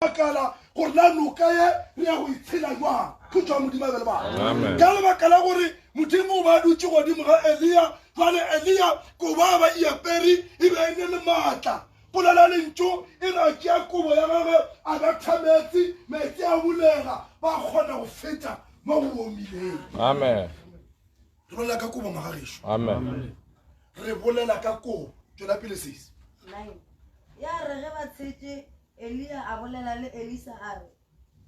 Makala gore na noka ye re ya go itshela jwang. Khutšo ya Modimo a be le bana. Ka lebaka la gore Modimo o ba dutše godimo ga Eliya, jwale Eliya kobo a ba e apere e be e ne le maatla. Polelo ya lentšu e re a tšea kobo ya gagwe a betha meetse, meetse a bulega, ba kgona go feta mo go omileng. Amen. Re bolela ka kobo magagešo. Amen. Re bolela ka kobo. Tšwela pele sesi. Ya re ge ba tshetše Eliya a bolela le Elisa a re,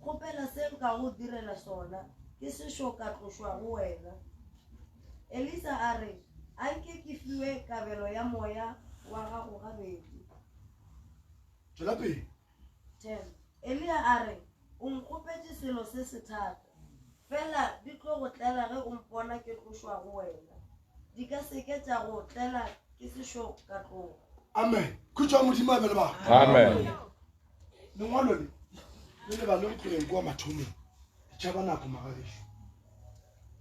Kgopela se nka go direla sona, ke sešo ka tlošwa go wena. Elisa a re, Anke ke fiwe kabelo ya moya wa gago gabedi. Tšwela pele. 10 Eliya a re, O nkgopetše selo se se thata. Fela di tlo go tlela ge o mpona ke tlošwa go wena. Di ka se ke tša go tlela ke sešo ka tloga. Amen. Khutšo ya Modimo a be le batho. Amen. Lengwalo le le lebale go tlogeng kua mathomong. Ke tšhaba nako magagešo.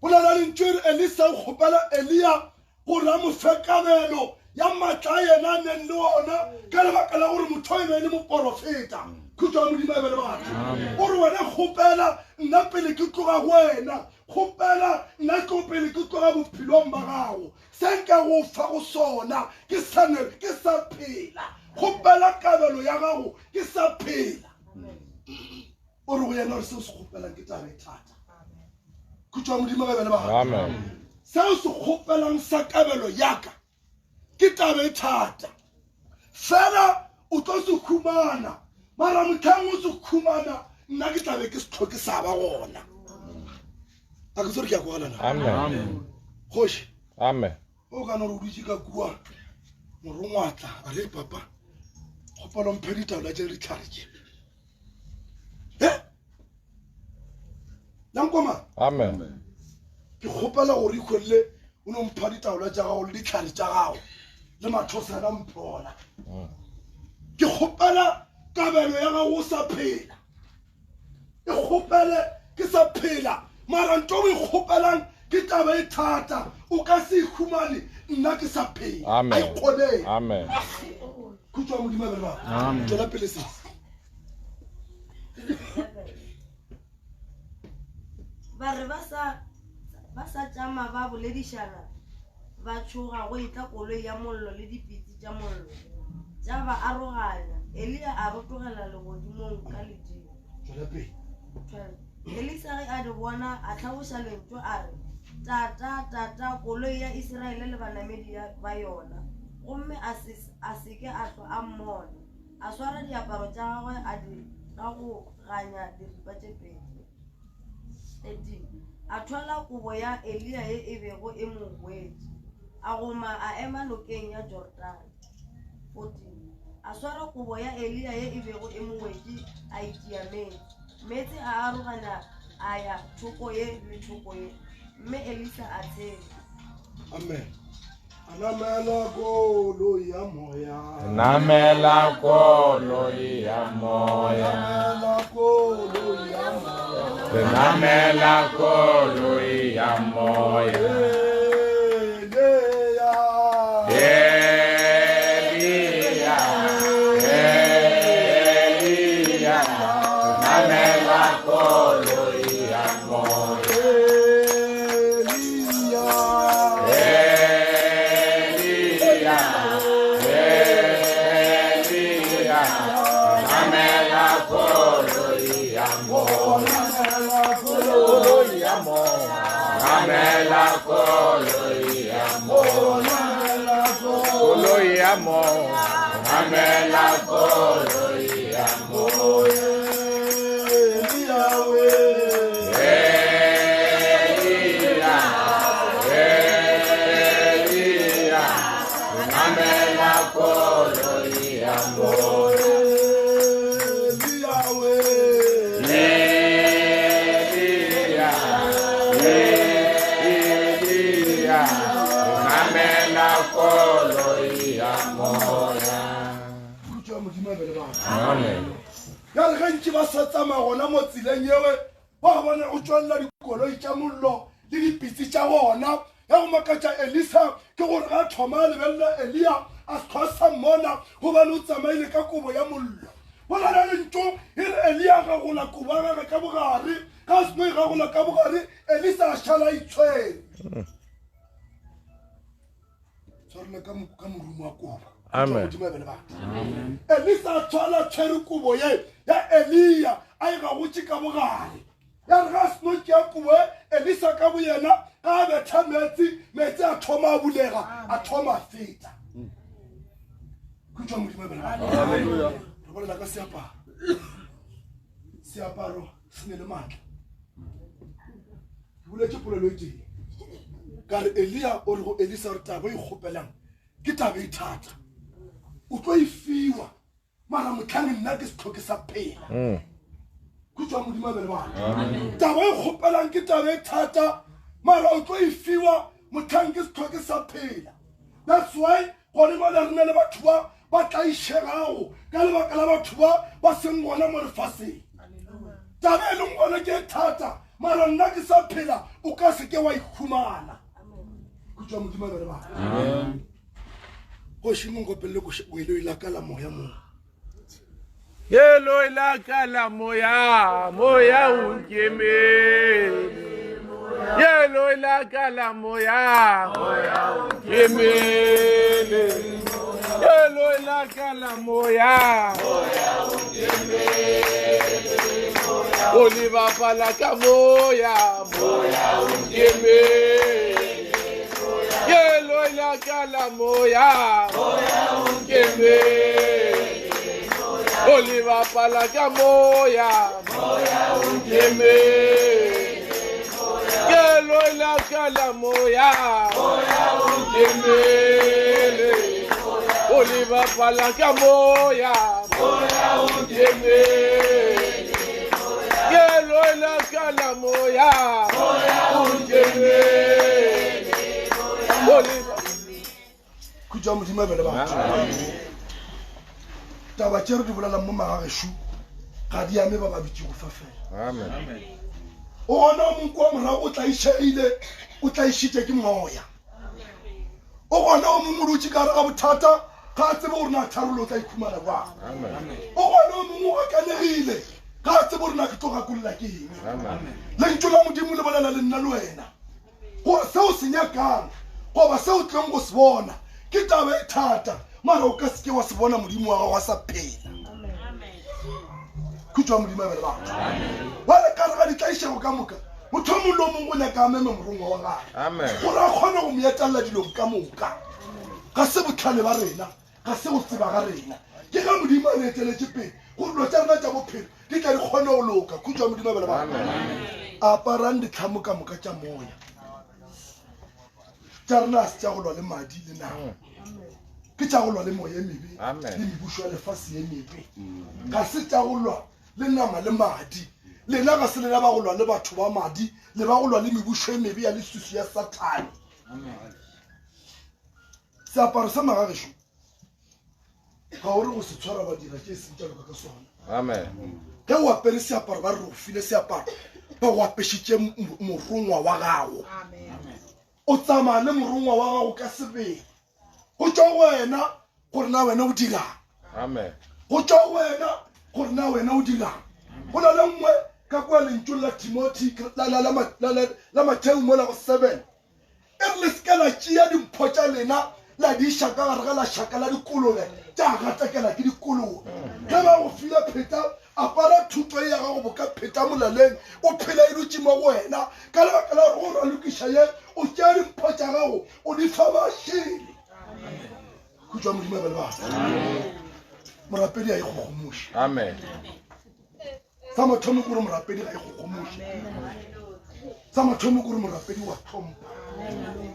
Polelo ya lentšu e re Elisa o kgopela Eliya gore a mo fe kabelo ya maatla a yena a neng le ona ka lebaka la gore motho e be e le moporofeta. Khutšo ya Modimo a be le batho. O re wena kgopela nna pele ke tloga go wena, kgopela nna tlo pele ke tloga bophelong ba gago. Se nka go fa go sona ke sa ne ke sa phela. Kgopela kabelo ya gago ke sa phela. O re go yena gore seo se kgopelang ke taba e thata. Khutšo ya Modimo ge bele ba. Amen. Seo se kgopelang sa kabelo yaka ke taba e thata. Fela o tlo se khumana. Mara motlhang o se khumana nna ke tlabe ke se tlhoke sa ba gona. A ke tsore ke a kwala na. Amen. Kgoši. Amen. O ka no re o dutše ka kua morongwa tla a re papa kgopelo mphe ditaola tše ditlhare tše. He? Lankoma. Amen. Ke kgopela gore ikgwelle o no mpha ditaola tša gago le ditlhare tša gago le mathosana mpona. Ke kgopela kabelo ya gago o sa phela. E kgopele ke sa phela mara nto o e kgopelang ke taba e thata o ka se e humane nna ke sa phela. Amen. A e kgonege. Amen. Khutšo ya Modimo a be le batho. Amen. Tšwela pele sesi. Ba re ba sa ba sa tšama ba boledišana ba tšhoga go etla koloi ya mollo le dipitsi tša mollo tša ba aroganya. Eliya a rotogela legodimong ka ledimo. Tšwela pele. 12 Elisa ge a di bona a hlaboša lentšu a re, Tata, tata, koloi ya Isiraele le banamedi ba yona! Gomme a se, a se ke a hlwa a mmona. A swara diaparo tša gagwe a di gagoganya diripa tše pedi. 13 A thwala kobo ya Eliya ye e bego e mo wetše, a goma a ema nokeng ya Jorodane. 14 A swara kobo ya Eliya ye e bego e mo wetše a itia meetse. Meetse a arogana a ya thoko ye le thoko ye, mme Elisa a tshela. Amen. Namela koloi ya moya. Namela koloi ya moya. Namela koloi ya moya. Namela koloi ya moya. Elia. Elia. Elia. Namela koloi ya moya. Elia. Elia. Elia. Namela koloi ya moya. Namela koloi ya moya. Namela koloi ya moya. Namela Koloi ya moya. Namela koloi ya moya. Elia we. Elia. Elia. Namela koloi ya moya. Elia we. Elia. Elia. Namela koloi ya moya. Khutšo ya Modimo a be le batho. Amen. Ya re ge ntše ba sa tsamaya gona mo tseleng yewe ba bona go tšwelela dikoloi tša mollo le dipitsi tša bona. Ya go makatša Elisa ke gore ga thoma a lebelela Eliya a se hlwa sa mmona gobane o tsamaile ka kobo ya mollo. Go na le lentšu e re Eliya a gagola kobo ya gagwe ka bogare, ga a seno e gagola ka bogare, Elisa a šala a itshwere. Tshwarela ka ka morumo wa kobo. Amen. Modimo a be le batho. Elisa a tshwala tshwere kobo ye ya Eliya a e gagotše ka bogare. Ya re ga a seno tšea kobo e, Elisa ka boyena ga a betha meetse, meetse a thoma a bulega, a thoma a feta. Khutšo Modimo a be le batho. Re bolela ka seaparo. Seaparo se ne le maatla. Ke boletše polelo e tee. Ka re Eliya o re go Elisa gore taba e kgopelang ke taba e thata. O tlo e fiwa mara motlhang nna ke se tlhoke sa phela. Mm. Khutšo Modimo a be le batho. Taba e kgopelang ke taba e thata mara o tlo e fiwa motlhang ke se tlhoke sa phela. That's why gone jwale re na le batho ba ba tlaišegago ka lebaka la batho ba ba seng gona mo lefaseng. Taba e leng gona ke e thata mara nna ke sa phela o ka se ke wa ikhumana. Khutšo Modimo a be le batho. Kgoši monkopelele koeloi la ka la moya mo. Yelo la ka la moya, moya o nkemele. Yelo la ka la moya, moya o nkemele. Yelo la ka la moya, moya o nkemele. O le bapala ka moya, moya o nkemele. Yelo la ka la moya, moya o nkemele. O le bapala ka moya, moya o nkemele. Yelo la ka la moya, moya o nkemele. O le bapala ka moya, moya o nkemele. Yelo la ka la moya, moya o nkemele. O le Khutšo ya Modimo e be le batho. Taba tše re di bolelang mo magagešu ga di ame ba ba dutšego fa fela. Amen. O gona o mongwe kwa morago o tlaišegile, o tlaišitše ke moya. O gona o mongwe o dutše ka gare ga bothata, ga a tsebe gore na tharollo o tla ikhumana jwang. O gona o mongwe o gakanegile, ga a tsebe gore na ke tlo gakolla ke eng. Lentšu la Modimo le bolela le nna le wena gore seo se nyakang goba seo tlong go se bona ke taba e thata, mara o ka se ke wa se bona Modimo wa gago a sa phela. Khutšo ya Modimo e be le batho. Bjale ka re ga ditlaišego ka moka, motho o mongwe le o mongwe o nyaka a meme morongwa wa gagwe gore a kgone go mo etelela dilong ka moka. Ga se bohlale ba rena, ga se go tseba ga rena, ke ge Modimo a re eteletše pele gore dilo tša rena tša bophelo di tla di kgone go loka. Khutšo ya Modimo e be le batho. Aparang ditlhamo ka moka tša moya. Tša rena ga se tša go lwa le madi le nama, ke tša go lwa le moya e mebe le mebušo ya lefase ye mebe. Ga se tša go lwa le nama le madi. Lena ga se lena ba go lwa le batho ba madi, le ba go lwa le mebušo e mebe ya leswiswi ya Sathane. Seaparo sa magagešo ga o re go se tshwara ba dira tše e seng tša loka ka sona. Amen. Ge o apere seaparo, ba re re go file seaparo, ba go apešitše morongwa wa gago. O tsamaya le morongwa wa gago ka sebele. Go tšwa go wena gore na wena o dirang. Amen. Go tšwa go wena gore na wena o dirang. Go na le nngwe ka kua lentšung la Timothy la Mateo mola go 7. E re le se ke la tšea dimpho tša lena la di iša ka gare ga lašaka la dikolobe tša gatakela ke dikolobe. Ge ba go file pheta, apara thuto ye ya gago boka pheta molaleng, o phela e dutše mo go wena. Ka lebaka la gore go ralokiša ye, o tšea dimpho tša gago o di fa bašele. Khutšo ya Modimo e be le batho. Morapedi a ikgogomoše. Amen. Sa mathomo ke gore morapedi ga ikgogomoše. Sa mathomo ke gore morapedi wa tlhompha.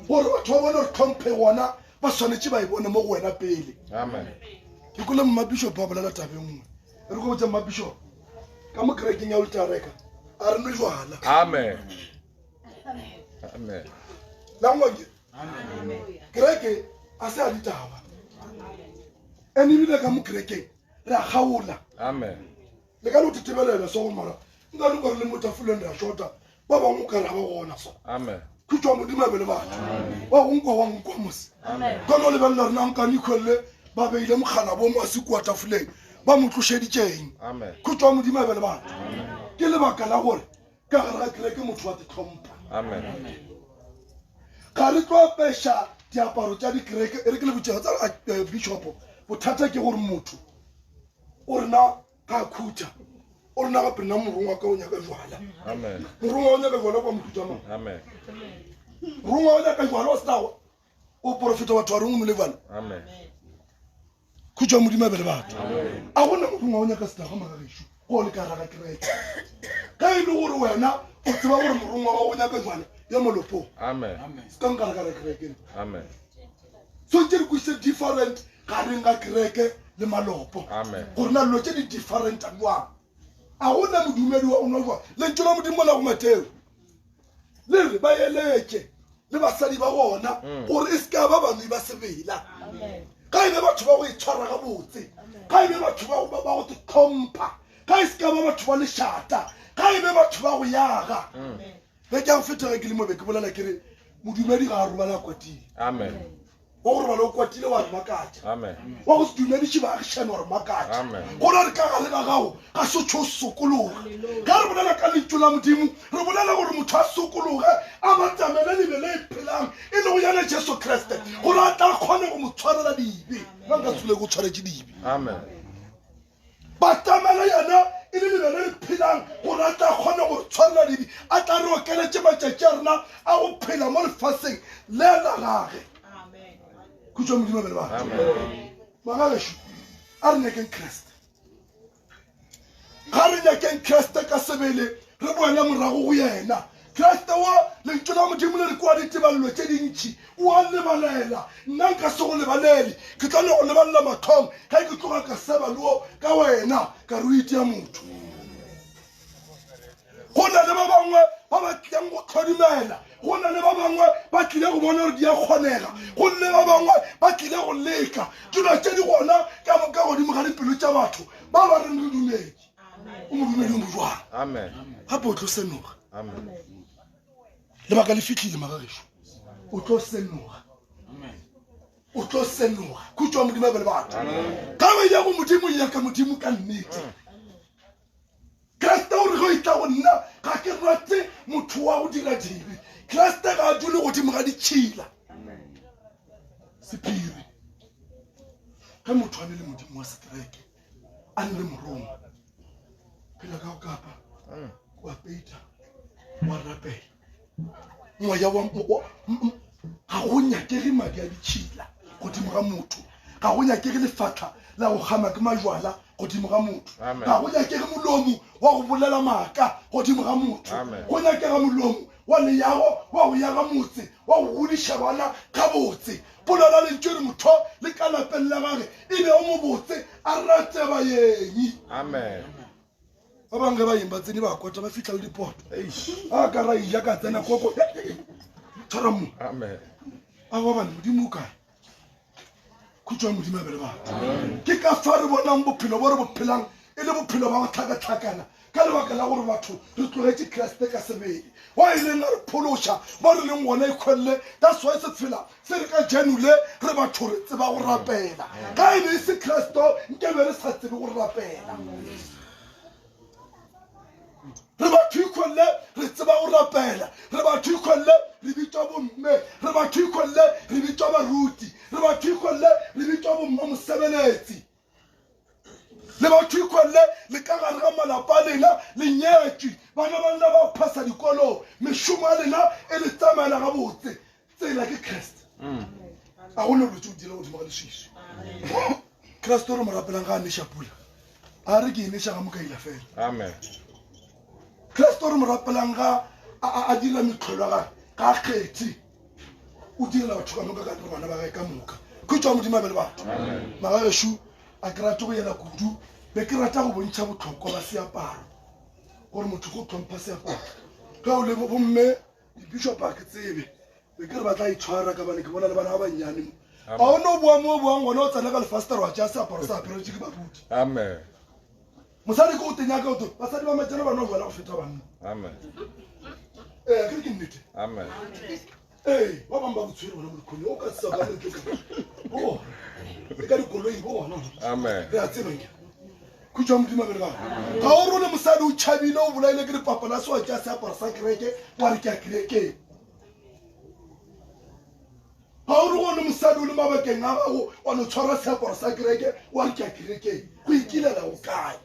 Gore batho ba bone gore tlhomphe gona ba swanetše ba e bone mo go wena pele. Amen. Ke kwele mmabishop ba bolela taba e nngwe. E re ko botša mmabishop ka mo kerekeng ya Oltareka a re nwe jwala. Amen. Amen. La nngwe ke kereke a se a ditaba. Ene ebile ka mo kerekeng re a kgaola. Amen. Le ka no tetebelela so go mara nka no gore le mo tafoleng re a shota ba bangwe o ka ra ba gona so. Amen. Khutšo ya Modimo a be le batho. Wa go nkwa wa nkwa mose. Ka no lebelela rena nkane ikhwelle ba beile mogala bo mo a se kua tafoleng. Ba mo tlošeditšeng? Khutšo ya Modimo a be le batho. Ke lebaka la gore ka gare ga kereke motho wa titlhompha. Ga re tlo apeša diaparo tša dikereke. E re ke le botšega tsa eh, bishopo, bothata ke gore motho o rena ga a khutha o rena gape nna morongwa ka o nyaka jwala. Morongwa o nyaka jwala kwa mohuta mang? Morongwa o nyaka jwala o setago o porofeta batho ba reng o nole jwala. Khutšo ya Modimo a be le batho. A gona morongwa o nyaka setago magagešo go le ka raga kereke. Ge e le gore wena o tseba gore morongwa wa go nyaka jwale ya molopong. Se ka nkare ka ra kereke. Swantše re kwešiše different gareng ga kereke le malopo. Gore na dilo tše di different jwang. A gona modumedi wa o nwa jwang. Lentšu la Modimo la go Mateo le re ba eletše le basadi ba gona mm. gore e se ka ba banwi ba sebela ga e be batho ba go itshwara gabotse ga e be batho ba go tlhompha ga e se ka ba batho ba lešata ga e be batho ba go yaga mm. ge ke ya go feta ge ke le mobe ke bolela ke re modumedi ga a robala kwatile amen wa go robala o kwatile wa re makatša wa go se dumediše baagišane wa re makatša gona re ka gare ga gago ga se tšho sokologa ge re bolela ka lentšu la modimo re bolela gore motho a sokologe a batamele lebe le e phelang e lego yena jesu kriste gore a tla kgone go mo tshwarela dibe nna nka tshole go tshwaretše dibe Batamela yena e le lebe le le phelang, gore a tla kgone go re tshwarela dibe, a tla re okeletše matšatši a rena a go phela mo lefaseng le la gage. Khutšo ya Modimo a be le batho. Magagešo, a re nyakeng Kriste. Ga re nyakeng Kriste ka sebele, re boele morago go yena. Kriste wa Lentšu la Modimo le re kwa ditebalelo tše dintši, o a lebalela. Nna nka se go lebalele, ke tlo no go lebalela mathong ge ke tloga ka seba leo ka wena ka re o itia motho. Go na le ba bangwe ba ba tlileng go tlhodumela, go na le ba bangwe ba tlile go bona gore di a kgonega, go nne ba bangwe ba tlile go leka. Dilo tše di gona ka moka godimo ga dipelo tša batho ba ba reng re dumetše. O modumedi o mo jwang? Gape o tlo senoga. Lebaka le fihlile magagešo. O tlo senoga. O tlo senoga. Khutšo ya Modimo a be le batho. Ka o ya go Modimo ya ka Modimo ka nnete. Kriste o re go itla go nna ga ke rate motho wa go dira dibe. Kriste ga a dule godimo ga ditšhila. Sephiri. Ge motho a ne le Modimo wa sekereke a nne morongwa phela ka go kapa mm. wa peita wa rapela moya wa ga go nyakege madi a ditšhila godimo ga motho ga go nyakege lefatlha la go kgama ke majwala godimo ga motho ga go nyakege molomo wa go bolela maaka godimo ga motho go nyakega molomo wa leyago wa go yaga motse wa go godiša bana gabotse Polelo lentšu re motho le ka lapeng la gage e be o mobotse a rate bayenyi. Amen. Ba bangwe ge ba yeng ba tsene ba kota ba fihla le dipoto. A ka ra ija ka tsena koko. Tshwara mo. Amen. A wa bane modimo o kae? Khutšo ya modimo a be le batho. Ke ka fa re bonang bophelo bo re bo phelang e le bophelo ba go tlhakatlhakana ka lebaka la gore batho re tlogetše Kriste ka sebele wa e leng a re phološa mo re leng gona ekhwelle. That's why sefela se re ka jeno le re batho re tseba go rapela. Ga e be e se Kriste nke be re sa tsebe go rapela. Re batho ekhwelle re tseba go rapela, re batho ekhwelle re bitšwa bomme, re batho ekhwelle re bitšwa baruti, re batho ekhwelle re bitšwa bomma mosebeletsi. Le batho equally le ka gare ga malapa a lena le nyetšwe, bana ba lena ba phasa dikolong, mešomo ya lena e le tsamaela gabotse. Tsela ke Kriste. Mm. A go ne dilo tse o dira godimo ga leswiswi. Kriste o re mo rapelang ga a neša pula, a re ke e neša ga mokaila fela. Amen. Kriste o re mo rapelang ga a dira metlholo ya gage ga a kgethe. O direla batho ka moka ka re bana ba gae ka moka. Khutšo ya Modimo a be le batho. Magagešo a ke rate go yela kudu, be ke rata go bontšha bohlokwa ba seaparo, gore motho go tlhompha seaparo. Ge o le bomme di-bishop a ke tsebe, be ke re ba tla itshwara ka bane ke bona le bana ba bannyane mo. A o no boa mo o boang gona o tsena ka lefastere wa tšea seaparo sa aperetše ke baruti. Amen. Mosadi ke o tenya ka o basadi ba matšana ba nwa jwala go feta banna. Amen. Ee, ke re ke nnete. Amen. Ee, ba bangwe ba botshwere bona mo dikgone o ka sesa ka lentle ka. Bo le ka dikoloi bo bona. Amen. Re a tseba nke. Khutšo ya Modimo a be le batho. Ga o rone mosadi o tšhabile o bolaile ke dipapa la se wa tšea seaparo sa kereke wa re ke ya kerekeng. Ga o re gone mosadi o le mabakeng a gago wa no tshwara seaparo sa kereke wa re ke ya kerekeng. Go ikilela go kae?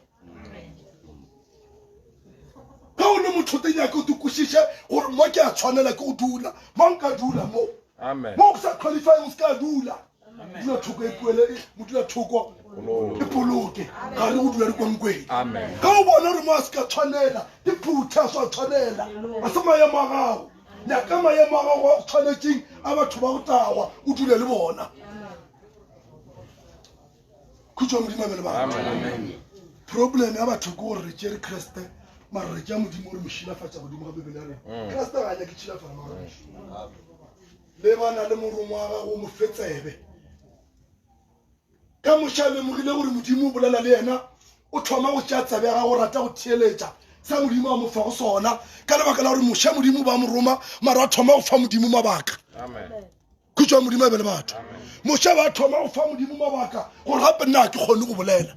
Ge o le motho te nyake o te kwešiše gore mo ke a tshwanela ke go dula mo nka dula mo. Mo o sa qualify o se ka dula. Dula thoko e puele modula thoko e poloke ga re go dula dikwankweng. Ge o bona gore mo a se ka tshwanela ke phuthe a sa tshwanela a se maemo a gago. Nyaka maemo a gago a go tshwanetseng a batho ba go tagwa o dule le bona. Khutšo ya Modimo a be le batho. Problem ya batho ke gore re tšere Kriste mara re tšea Modimo re mo šilafatša godimo ga Bibele ya rena. Mm. Kriste ga a nyake tšhilafala mara mm. lebana le morongwa wa gago o mo fe tsebe. Ka Moshe a lemogile gore Modimo o bolela le yena, o thoma go tšea tsebe ya gago rata go theeletša sa Modimo a mo fago sona ka lebaka la gore Moshe Modimo ba mo roma mara a thoma go fa Modimo mabaka. Amen. Khutšo ya Modimo e be le batho. Moshe ba thoma go fa Modimo mabaka gore gape nna ke kgone go bolela.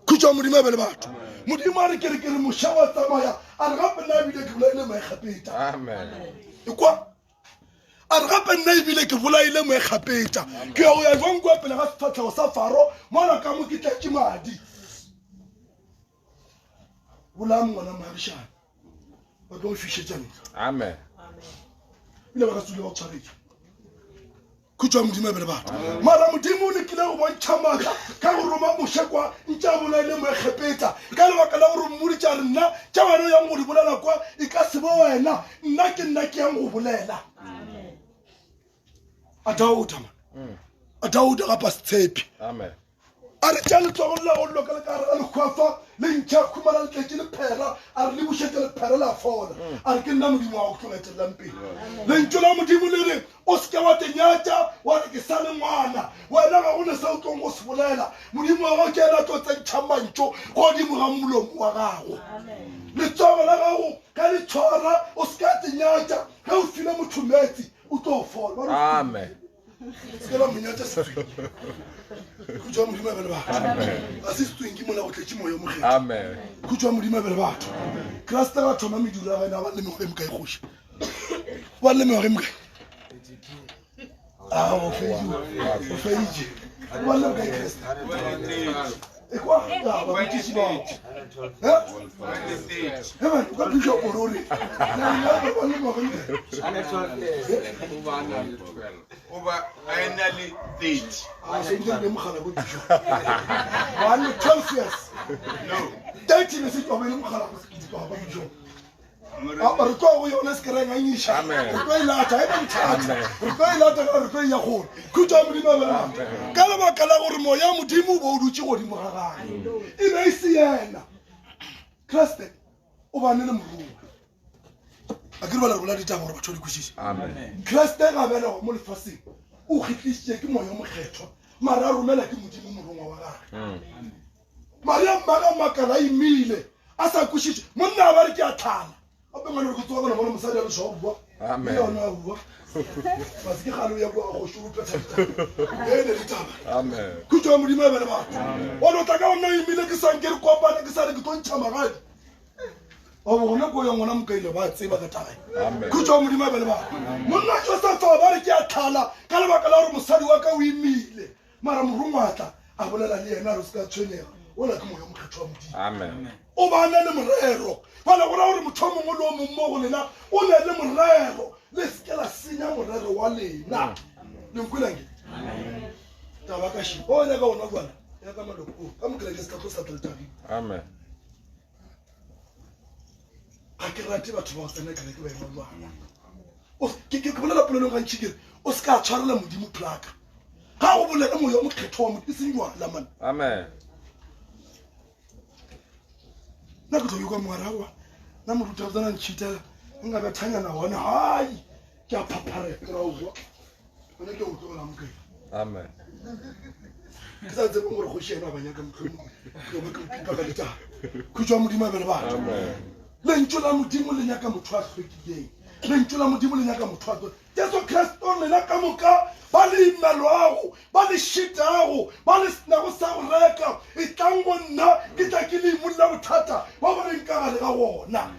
Khutšo ya Modimo e be le batho. Modimo a re ke re ke re Moshe wa tsamaya a re gape nna ebile ke bolaile Moegepeta. E kwa a re gape nna ebile ke bolaile Moegepeta. Ke ya go ya jwang kua pele ga sefahlego sa Faro mola ka mo ke tletše madi. Bolaya ngwana moagišane. Ba tlo go fišetša ntlo. Amen. Ebile ba ka se dule ba go tshwaretše. Khutšo ya Modimo e be le batho. Mara Modimo o lekile go bontšha maatla ka go roma Moshe kwa ntše a bolaile Moegepeta ka lebaka la gore mmoditše a re nna tša wena o yang go di bolela kwa e ka se be wena nna ke nna ke yang go bolela. A Dauda man. A Dauda gapa se tshepe. Amen. A re, Tšea letsogo le la go loka le ka gare ga lehwafa, le ntšhe a khumana le tletše lephera, a re le bušetše lephera la fola. A re, Ke nna Modimo wa gago, ke tlo go etelelang pele. Lentšu la Modimo le re, O se ke wa te nyatša wa re ke sa le ngwana, wena ga go na se o tlong go se bolela. Modimo wa gago ke yena a tlo tsentšhang mantšu godimo ga molomo wa gago. Letsogo la gago ge le tshwara, o se ke wa te nyatša. Ge o file motho meetse, o tlo fola. Amen. se ke la monyatša setsweng khutšo ya modimo a be le batho ga se setsweng ke mola go tletše moya o mokgethwa amen khutšo ya modimo a be le batho kriste ga thoma mediro ya gena ba le mengwaga e mokae kgoši ba le mengwaga e mokae a o feditše o feditše ba le mokae kriste ekwa ya babotšiši bao he man o ka thuša gore o re ba le mengwaga e mokae Goba a e na le 30. A se ntse le mogala bo dijo. Ba le 12 years. No. 30 ne se tlo le mogala go ba dijo. A re tlo go yone se kry nganyiša. Re tlo e lata e bothata. Re tlo e lata re tlo e ya gole. Khutšo ya Modimo ba Ka lebaka la gore moya wa Modimo bo o dutše godimo ga gagwe. E be e se yena. Kriste o bane le morongwa. A ke re bala bola ditaba gore batho ba di kwešiše. Kriste ga belegwa mo lefaseng o kgitlišitše ke moya o mokgethwa mara a romela ke Modimo morongwa wa gagwe. Mm. Maria mmaga makala a imile a sa kwešiše monna a ba re ke a tlhala gape ngwana re ke tsoga bona bona mosadi a leswa bua Amen. le yona a bua base ke gale o ya kwa kgoši o phetha ditaba e ne ditaba Amen. khutšo ya Modimo e be le batho o no tla ka gonna imile ke sanke re kopane ke sa re ke tlo ntšha magadi Wa bo gona ko ya ngwana mokaile ba tseba ka taba Amen. khutšo ya modimo a be le batho monna josefa ba re ke a tlhala ka lebaka la gore mosadi wa ka o imile mara morongwa a tla a bolela le yena a re o se ka tshwenyega ola ke moya o mokgethwa wa modimo Amen. o ba na le morero bale go ra gore motho o mongwe le o mongwe mo go lena o ne le morero le se ke la senya morero wa lena le nkwelange taba ka shi o nyaka ona jwala ya ka maloko o ka mokela ke se ka tlo sa tla Amen. Ga ke rate batho ba go tsena kereke ba enwa jwala. Ke ke bolela polelong gantši ke re o se ka tshwarela Modimo plaka. Ga go bolele moya o mokgethwa wa Modimo e seng jwala man. Amen. Nna ke tlo kwa morago nna moruti ga tsena ntšhitela nka bethanyana gona hai ke a phapharela ke ra o bua. Gona ke go tlogela mokae. Amen. Ke sa tsebe gore kgoši ena ba nyaka mohlomong ke ba ke pipa ka ditaba. Khutšo ya Modimo a be le batho. Amen. Lentšu la Modimo le nyaka motho a hlwekileng. Lentšu la Modimo le nyaka motho a tlo. Jesu Kriste o lena ka moka ba le imelwago, ba le šitago, ba le senago sa go reka, etlang go nna, ke tla ke le imolla bothata ba bo leng ka gare ga gona.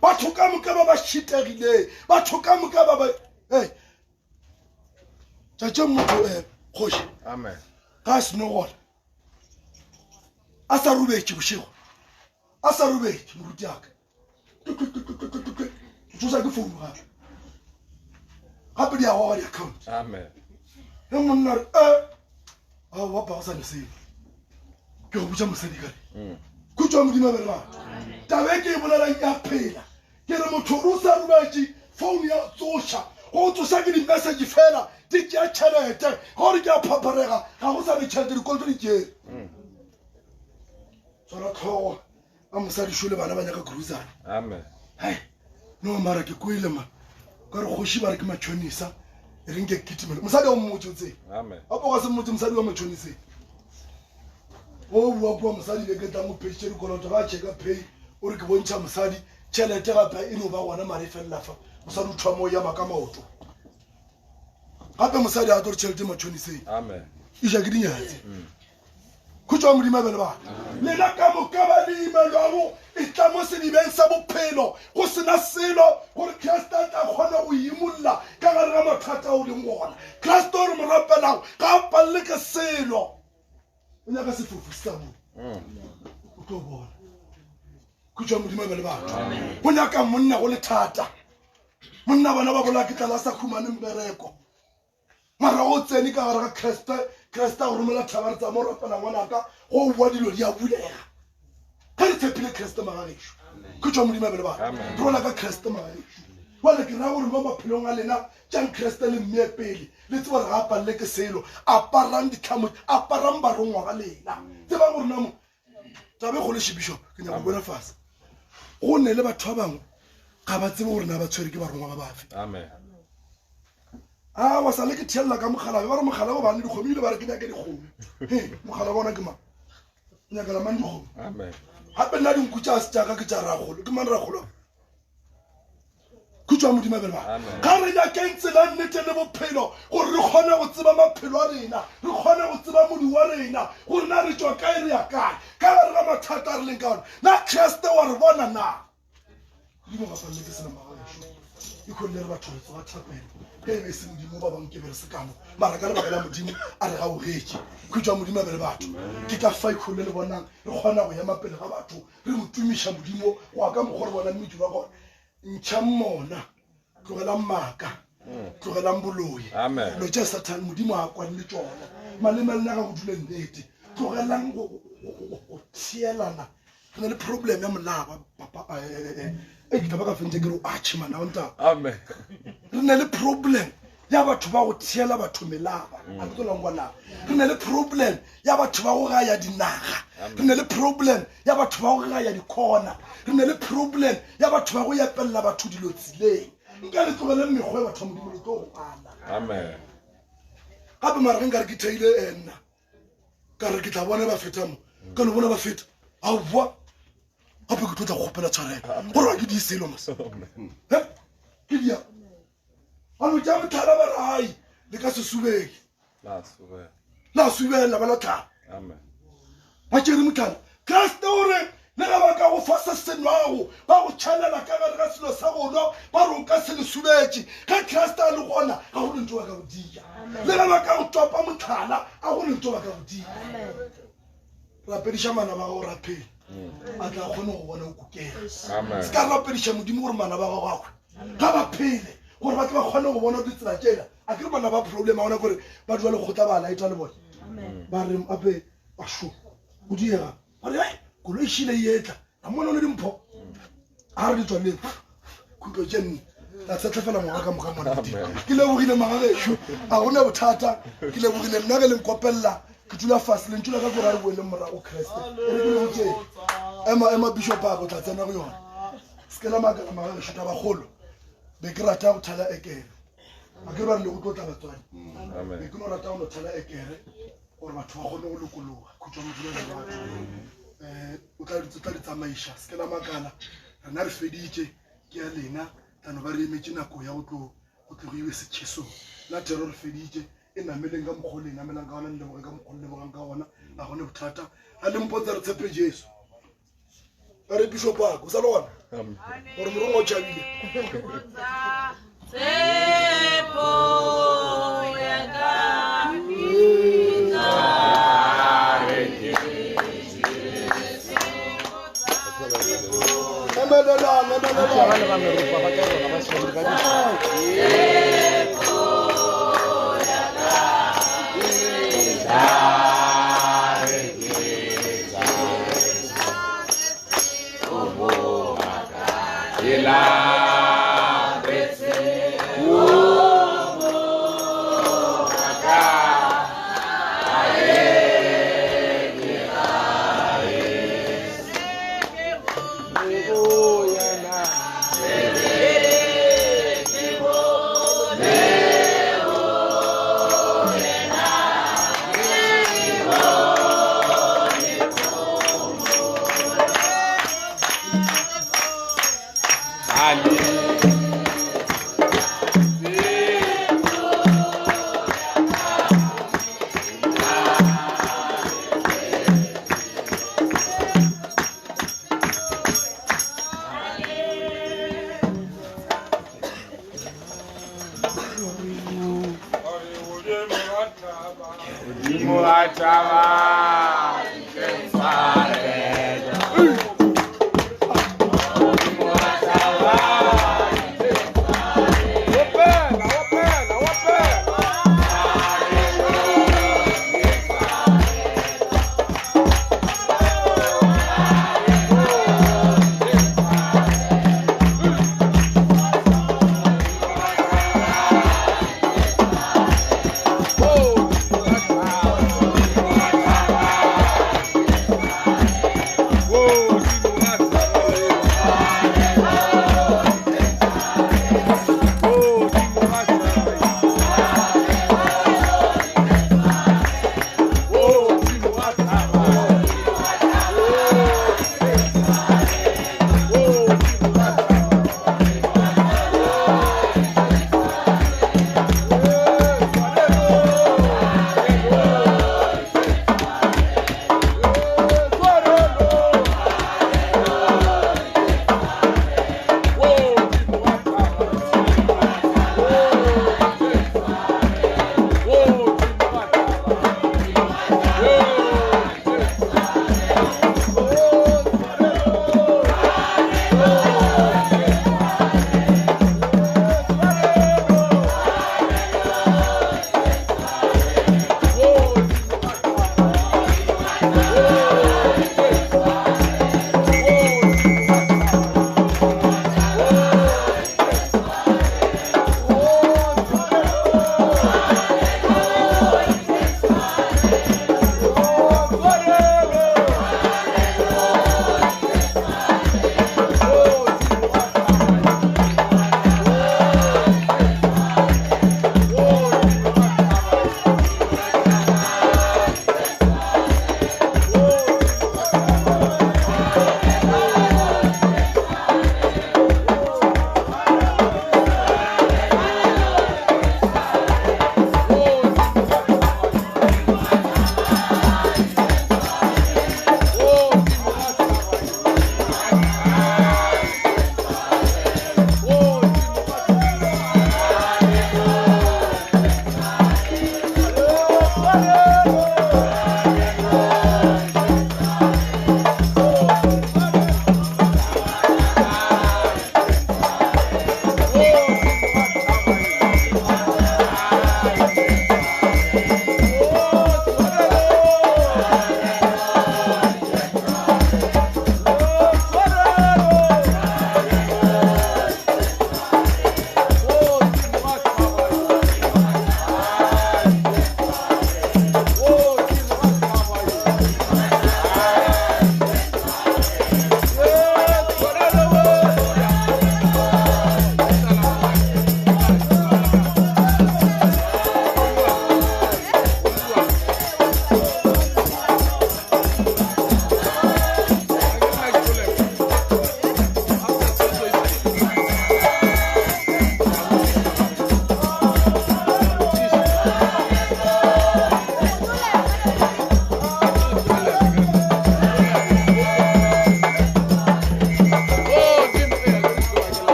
Batho ka moka ba ba šitegileng, batho ka moka ba ba hey, tšatše motho um kgoši Amen. ga a seno gona a sa robetše bošego a sa robetše moruti aka tsosa ke founu gape gape di a goga di-account Amen. ge monna re e aowa pa go sa ne selo ke go botša mosadi kare khutšo ya modimo a be le batho taba e ke e bolelang ya phela ke re motho o sa robetše founu ya tsoša go tsoša ke di-message fela di tšea tšhelete ga gore ke a phapharega ga go sa ne tšhelete dikoloto di tšere tshwara tlhogo a mosadi šo le bana ba nyaka grocery amen hai no mara ke kwele ma ka re kgoši ba re ke matšhonisa e reng ke kitimele mosadi wa mmotse o tsee amen gape ga se mmotse mosadi wa matšhoniseng o bua kua mosadi be ke tlang o pheditše dikoloto ga a checka pay o re ke bontšha mosadi tšhelete gape e no ba gona mare e felela fa mosadi o thoma o ema ka maoto gape mosadi a tlo re tšhelete matšhoniseng amen e ja ke dinyatse khutšo ya modimo a be le bana lena ka moka ba le imelwago e tla mo sedibeng sa bophelo go sena selo gore kriste a tla kgone go imolla ka gare ga mathata a o leng gona kriste o re mo rapelago ga a palele ke selo o nyaka sefofu se sa bone o tlo bona khutšo ya modimo a be le batho go nyaka monna go le thata monna bana ba bolaya ke tlala sa khumane mmereko mara go tsene ka gare ga kreste kreste a go romela thaba re tsama o rapela ngwanaka go boa dilo di a bulega ge re tshepile kreste magagešo ke tswa modimo a bele batho re bona ka kreste magagešo jale ke raya gore mo maphelong a lena tšang kreste le mmee pele le tseba gore ga a palele ke selo aparang ditlhamo aparang barongwa ba lena tsebang gore namo taba e kgolo še bishop ke nyaka go bona fase go ne le batho ba bangwe ga ba tsebe gore na ba tshwere ke barongwa ba bafe amen a wa sa le ke thelela ka mogalabe ba re mogala o bane dikgomo ile ba re ke nyake dikgomo he mogala bona ke mang o nyakela mang dikgomo amen gape nna dinku tša se tšaka ke tša ragolo ke mang ragolo khutšo ya modimo a be le bana ga re nyakeng tsela nnete le bophelo gore re kgone go tseba maphelo a rena re kgone go tseba modi wa rena gore na re tšwa kae re ya kae ka gare ga mathata a re leng ka ona na kreste wa re bona na modimo ga palele ke sena magaešo e kgonne re batho re tsoga thapelo ge e be e se modimo ba bangwe ke be re se kamo mara ka lebaka la modimo a re gaugetše khutšo ya modimo a be le batho ke ka fa ikgonne le bonang re kgona go ema pele ga batho re mo tumiša modimo go ya ka mokgwa re bonang mediro ya gona ntšhang mona tlogelang maaka tlogelang boloi Amen. dilo tša sathane modimo a kwane le tšona maleme a lena ga go dule nnete tlogelang go thielana re na le problem ya molaba papa e ke tla ba ka fentse ke re o atšhe mana o ntaba amen re na le problem ya batho ba go thiela batho melaba a ke tlo langwa re na le problem ya batho ba go gaya dinaga re na le problem ya batho ba go gaya dikhona re na le problem ya batho ba go epelela batho dilo tseleng nka le tlogeleng mekgwa ya batho ba modimo le tlo go ana amen gape mara ge nka re ke theile nna ka re ke tla bona ba feta mo ka no bona ba feta aowa gape ke tlo tla go kgopela tshwarelo gore ga ke di selo mos ke dia ano tša motlhala ba rai le ka se subele la subela ba la tlhala ba tšere motlhala kreste o re le ge ba ka go fa se se nwago ba go tšhalela ka gare ga selo sa go nwa ba re o ka se le subetše ge kreste a le gona ga go lentso ba ka go dia le ge ba ka go topa motlhala a go lentso ba ka go dia rapediša mana ba gago raphele a tla kgone go bona o kukega se ka rapediša modimo gore mana ba gago a kgwe ga ba phele gore ba tle ba kgone go bona ditsela tsela a ke re bana ba problem a gona kore ba dula lekgotla ba laeta le bone ba re ape bašo o diega ba re koloi šile e etla a mona o ne dimpho a re di tswalele khutlo tše nne la tshetlefela ngwaga ka moka mona ke lebogile magagešo a gona bothata ke lebogile nna ge le nkopelela ke dula fase lentšu la ka kore a re boeleng morago kreste e re ke le botseng ema ema bishop a go tla tsena go yona se ke la makala magagešo tabakgolo be ke rata go thala ekere a ke re ba re le go tlo tla batswadi be ke no rata go no thala ekere gore batho ba kgone go lokologa khutšwa modimo le batho um o tla di tsamaiša se ke la makala rena re feditše ke ya lena tlano ba re emetše nako ya go tlo. Go tle go iwe setšhesong. Nna thero re feditše. E nameleng ka mokgwa o le e namelang ka gona, le leboge ka mokgwa o le lebogang ka gona. A gone bothata. A le mpotsa re tshepe Jesu. A re Bishop wa ka, o sa le gona? Gore morongwa o tšhabile. Tshepo ya ka. Emelelang, emelelang. Ba le ba meropa ba ka rona ba tshwere ba di Modimo a thaba ke tshwarelo. Modimo a thaba. Opela, opela, opela. Oh,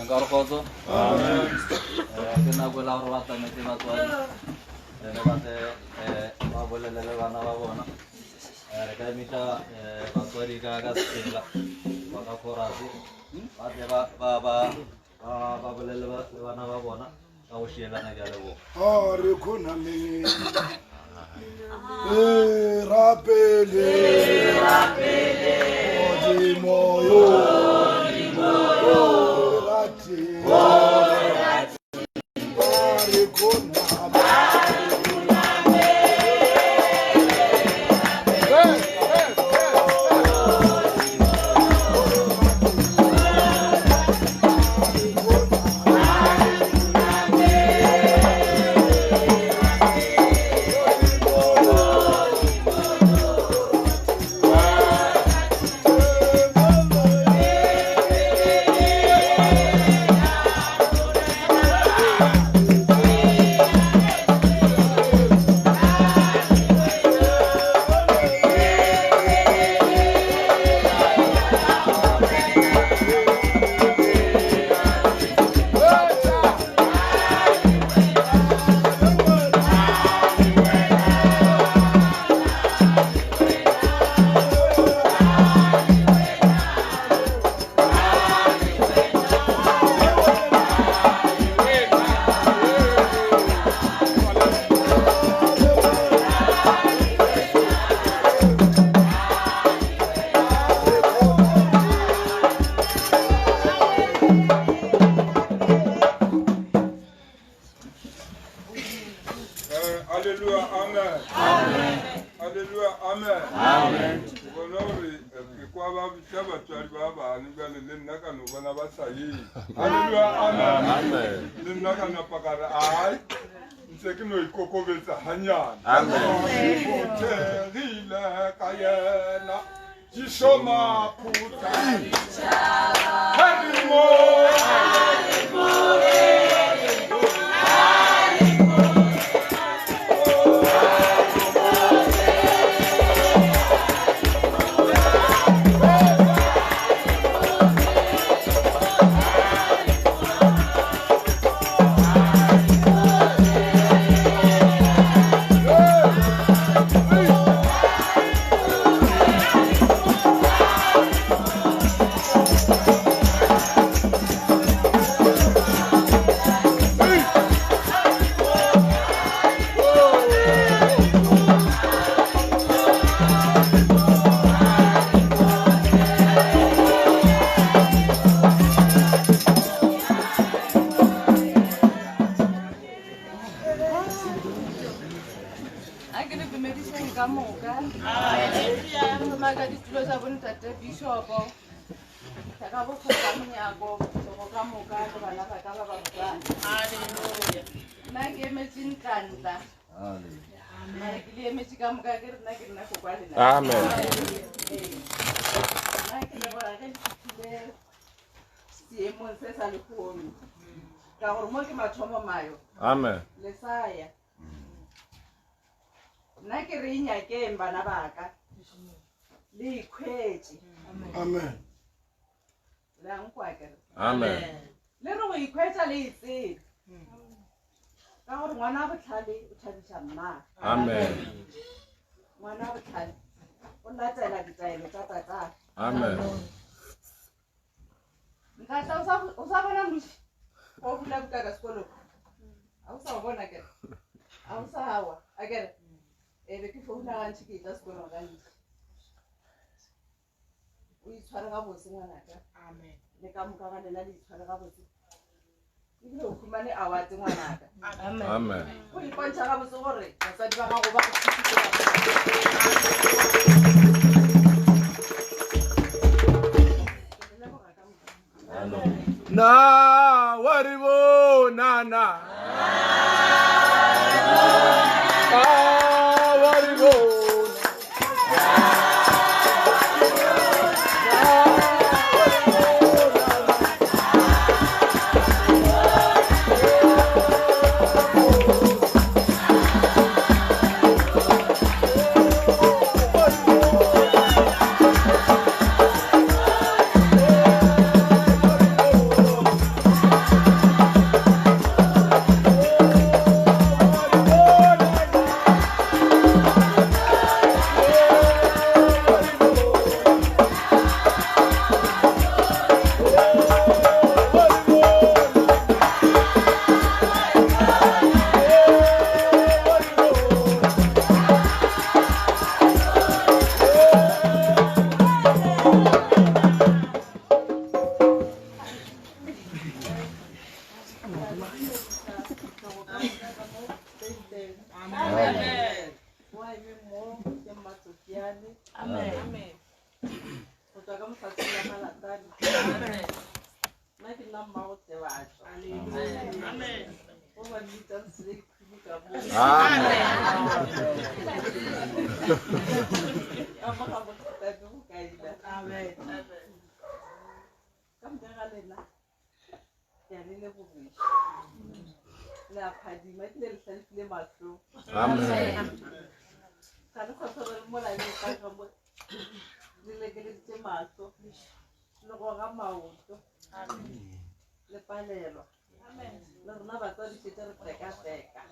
Nka re kgotso. Ke nako la gore ba tlametse batswadi le batle ba bolele le bana ba bona. Re ka emisa batswadi ka ka setsela ba ka chorus ba tle ba ba ba ba ba bolele le bana ba bona ka go šielana ke a leboga. A re khonameng re rapele Modimo yo rate a re khonameng. Alleluia, amen. Amen. Alleluia, amen. Amen. Bona gore ke kwa ba bitša batswadi ba bane bjale le nna ka no bona ba sa ye. Alleluia, amen. Amen. Le nna ka napa ka re ai ntse ke no ikokobetsa hanyane. Amen. Phuthegile ka yena Jesu maphutha. Harimo. A ke le dumedišeng ka moka. Thoma ka ditulo tša bontate bishopo ka bokgotsa monyako tlogo ka moka le bana ba ka ba ba botsana. Nna ke emetše ntlantla mare ke le emetše ka moka ke re nna ke nna go kwa lena. Amen. Nna ke leboga ge le fihlile seemong se sa lehono ka gore mo ke mathomo mayo. Amen. Le sa ya. Nna ke re inyakeng bana ba ka le ikhwetše. Amen. Le a nkwa ke re. Amen. Le re go ikhwetša le e tsebe ka gore ngwana wa botlhale o thabiša mmagwe. Amen. Ngwana wa botlhale o latela ditaelo tša tatagwe. Amen. Ntata o sa bona moši o bula buka ka sekolong a o sa o bona kere a o sa wa a kere e be ke founa gantši ke etla sekolong gantši o itshware gabotse ngwanaka le ka moka ga lena le itshware gabotse ebile o humane award ngwanaka. Amen. O ipontšha gabotse gore batswadi ba gago ba go thusitse. Na wa re bonana. Ah, wa re bona. nna mmago Tebatšo. Go ba mmitšang Slay Queen ka mo. Ka mo ga botate go kaila. Ka moka ga lena ke a le lebogiša. Le a phadima ebile le hlalefile mahlong. Amen. Ga le sa tshwana le mola le tla ka mo le lekeleditše mahlo le goga maoto le palelwa. Le rena batswadi šetše re tekateka,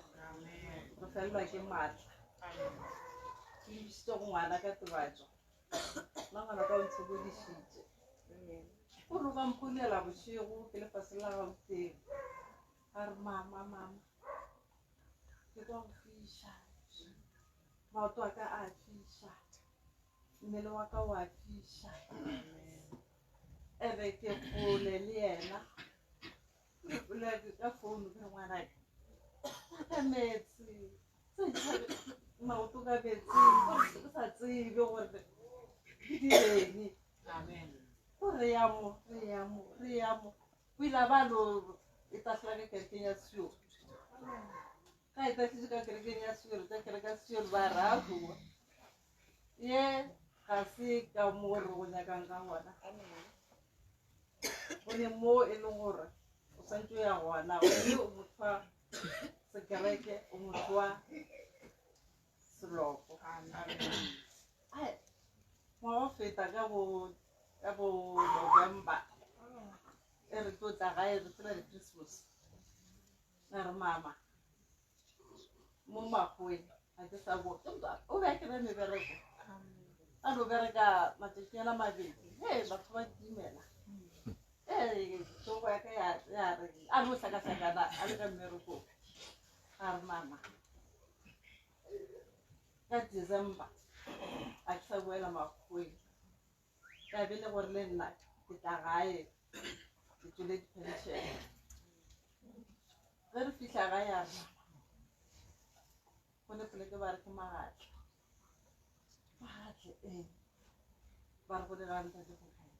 re felelwa ke maatla. Ke lebišitše go ngwana ka Tebatšo, nna ngwana ka o ntshokodišitše. O re o ka mpounela bošego ke le fase la Gauteng, a re mama, mama ke kwa go fiša, maoto a ka a fiša, mmele wa ka o a fiša. Ebe ke kgole le yena, ka founu ke re ngwanaka ka meetse, maoto ka meetse, ke sa tsebe gore ke direng. Gore re ya mo, re ya mo, re ya mo. O ile a ba a no e tahlela ka kerekeng ya Sio. Ga e tahletše ka kerekeng ya Sio, re tla kereke ya Sio ba re aowa. Ye ga se ka mo re go nyakang ka gona. Go ne mo e leng gore o santse o ya gona, gomme o motho wa sekereke, o motho wa seloko. Ai, ngwaga o feta ka bo ka bo November e re tlo tla gae re tsela di-Christmas. A re mama mo makgoweng ga ke sa boa. Ke motho o be a kry-a mebereko, a no bereka matšatšinyana a mabedi, he batho ba kitimela. Ee, hlogo ya ka ya re a no hlakahlakana a le ka mmerekong. A re mama ka December a ke sa boela makgoweng, ka be le gore le nna ke tla gae ke tšwele di-pension. Ge re fihla gae a re go ne poleke ba re ke magatla, magatla ee, ba re go diranta di go kae,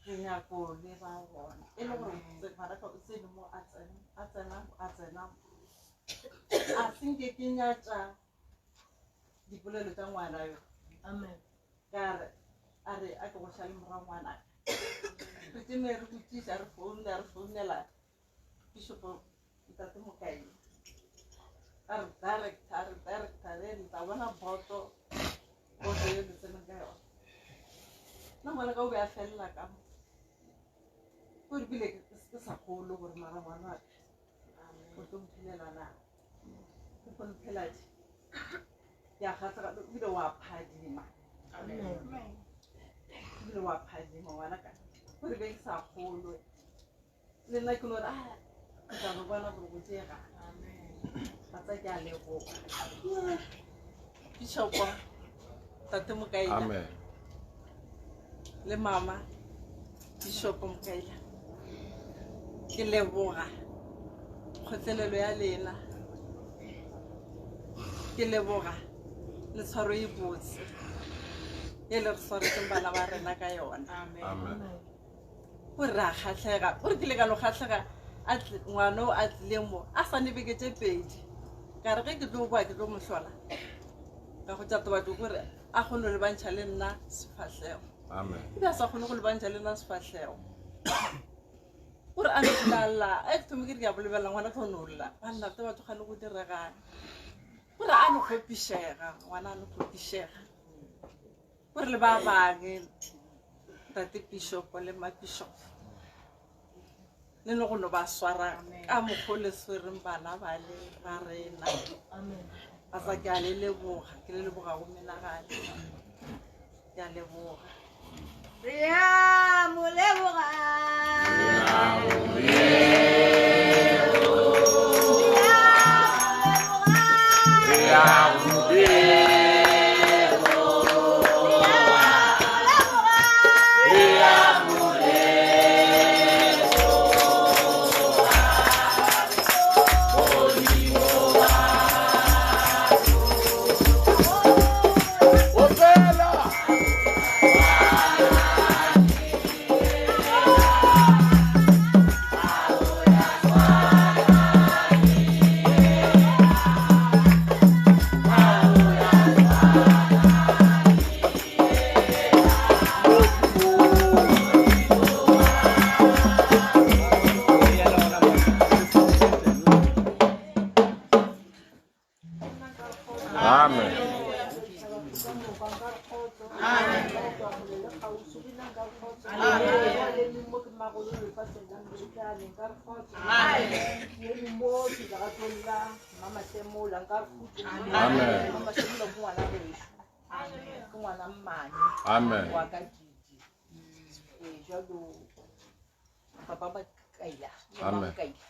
re nyako le ba gona e le gore ngwanaka o tsene mo a tsena, a tsena, a tsena, a se nke ke nyatša dipolelo tša ngwana yo. Amen. Ka re a re a ke go šale morago ngwanaka, re tšeme re botšiša, re founela, re founela Bishop Ntate Mokaile, a re director, a re director, then tla bona boto, boto ye le tseneng ka yona. Nna ngwana ka o be a felela ka mo, o re bile ke sa kgolo gore mara ngwana wa ka o tlo mphelela na, o kgone phela tše. Ke a kgahlega, ebile wa phadima. Ebile wa phadima ngwana ka, o re be ke sa kgolwe. Le nna ke no re, ah, ke tla no bona gore go diega. Ba tsa ke a leboga. Bishopo, Tate Mokaila. Amen. Le mama, Bishopo Mokaila. Ke leboga kgotlelelo ya lena. Ke leboga le tshwaro e botse e le re swaretseng bana ba rena ka yona. Amen. O re a kgahlega, o re ke ile ka no kgahlega a ngwana o a tlile mo a sa ne beke tše pedi. Ka re ge ke tlo boa ke tlo mo hlola ka go tša Tebatšo gore a kgone go lebantšha le nna sefahlego. Amen. Ebe a sa kgone go lebantšha le nna sefahlego. O re a no dula a lla, a ke thome ke re ke a bo lebelela ngwana ke no lla. Banna Tebatšo gane go diregang. O re a no kgopišega, ngwana a no kgopišega. O re le ba bangwe Tate Bishop le Ma Bishop le le go no ba swara ka mokgwa o le swereng bana ba le ba rena. Ba sa ke a le leboga, ke le leboga go menagane. Ke a leboga. Re a mo leboga. Re a mo leboga. Opela. Mmagolo lefaseng la Mmutlane, nka re kgotso. Ke eme mo ke legatong la Mmamasemola, nka re khutšo. Amen. Mmamasemola ke ngwana gešo. Ke ngwana mmane. Amen. Wa ka Didi. Ee, jwalo papa ba Kaila, mama Amen. Kaila.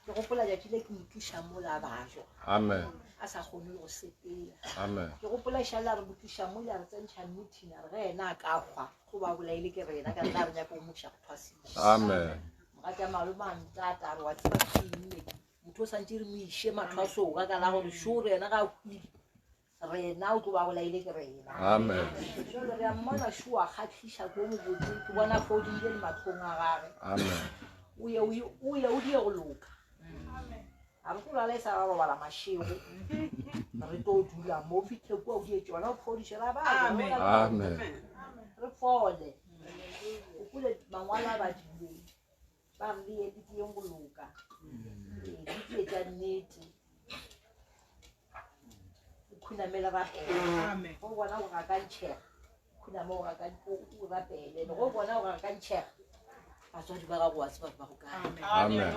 Ke gopola tšatši le ke mo tliša mola a bajwa. Amen. A sa kgone le go sepela. Amen. Ke gopola šala re mo tliša mola re tsentšha meeting a re ge yena a ka hwa go ba bolaile ke rena ka rena re nyaka go moša go thwasiša. Amen. Mogatša malome a ntata a re wa tseba ke eng ne motho o santše re mo iše mathwasong ka ka la gore sure yena ga a hwile rena o tlo ba bolaile ke rena. Amen. Jalo re a mmona šo a kgahliša ko mobotse ke bona fodile le mahlong a gage. Amen. O ye o ye- o ye o die go loka. A re go lwala e sa ra robala mašego. Re tlo dula mo fitlhe kua o die tšona o fodiše ra ba. Amen. Re fole. O kule mangwalo a badileng. Ba re le ye le dieng go loka. Ee, le die tša nnete. O khunamele rapele. Go bona o gakantšhega. Khuname o gaka o rapele. Le go bona o gakantšhega. Batswadi ba gago wa tseba ba go kae. Amen.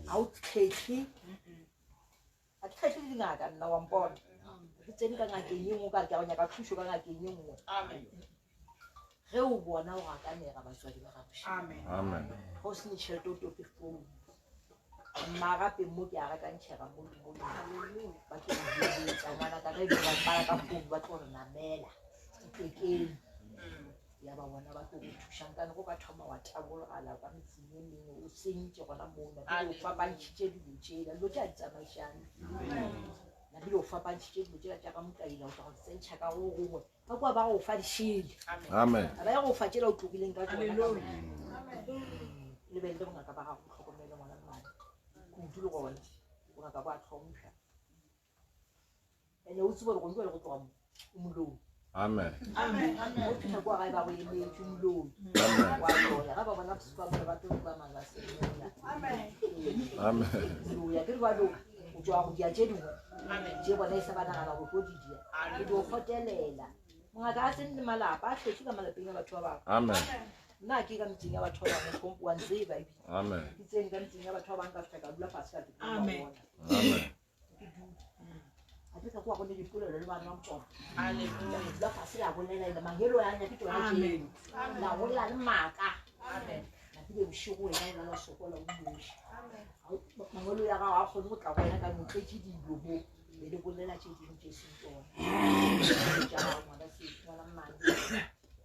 Ga o kgetlhe. Ga ke kgetlhe le dingaka nna wa mpona. Ke tsene ka ngakeng e nngwe ka re ke a go nyaka thušo ka ngakeng e nngwe. Ge o bona o gakanega batswadi ba gago. Amen. Ga o sene tšhelete o tope founu. Mma gape mo ke a gakantšhega mo le mo le mo. Ba tlo go heletša ngwana ka ge ba mpala ka founu ba tlo re namela ditekeng. Ya ba bona ba tlo go thuša nkane go ka thoma wa tabologala ka metseng e mengwe o sentše gona moo napile o fapantšhitše dilo tšela dilo tše a di tsamaišane. Napile o fapantšhitše dilo tšela tša ka mokaila o tla go di tsentšha ka go gongwe ka kua ba go fa dišele. Amen. Ba ya go fa tšela o tlogileng ka tšona. Lebelele bongaka ba gago tlhokomele ngwana mmane kudu le gona bongaka bo a tlhompšha ene o tsebe gore gone jwale go tloga mo o moloi. Amen. O fitlha kwa gae ba go emetše moloi. Amen. Wa loya ga ba bona bosupa mo ba tlo ba mabasemola. Amen. Loya ke re ba loka o tswa go dia tše dingwe tše bona e sa ba nagana gore tlo di dia o di o kgotelela. Mongaka a tsene le malapa a tletse ka malapeng a batho ba bangwe. Amen. Nna ke ka metseng ya batho ba bangwe wa ntseba ebile. Amen. Ke tsene ka metseng ya batho ba bangwe ka fihla ka dula fatshe ka ke Amen. bona. Ke dula. Gape ka kwa go ne dipolelo le bana ba motswako. La dula fatshe la bolela ene mangelo a nyake tsona tseo. La bolela le maaka. Napile bošego wena o lala o sokola o nnoši. Mangwelo ya gago a kgone go tla go wena ka no tletše dilo mo. Be le bolela tše dingwe tše seng tsona. Tša gago ngwana sesi, ngwana mmane.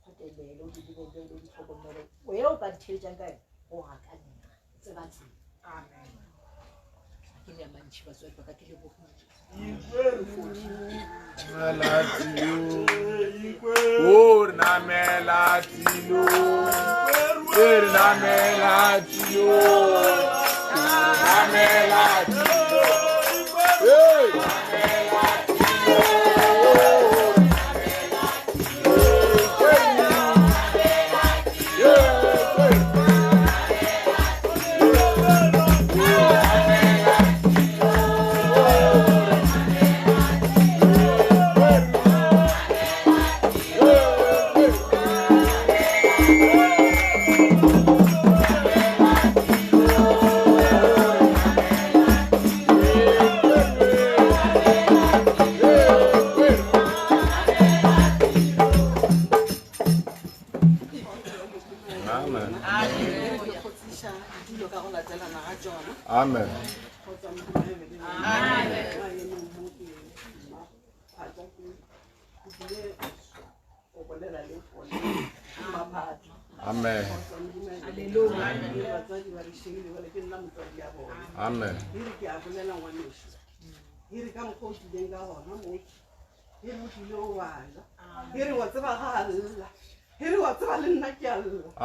Kgotelele, o di lebelele, o di tlhokomele. O ye o ka ntheletšang ka yona, go gakanega. Tseba tsela. Ke ne mantši batswadi ba ka ke lebogile. O re namela tilo. E re namela tilo. O re namela tilo. Hey! Amen. Amen. Amen. Amen.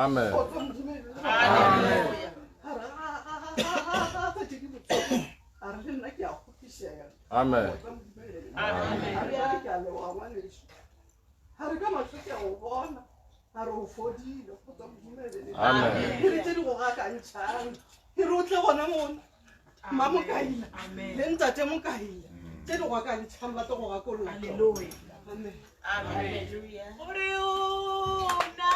Amen. Amen. Amen. Hallelujah. Gore o na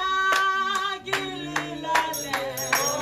ke lelale.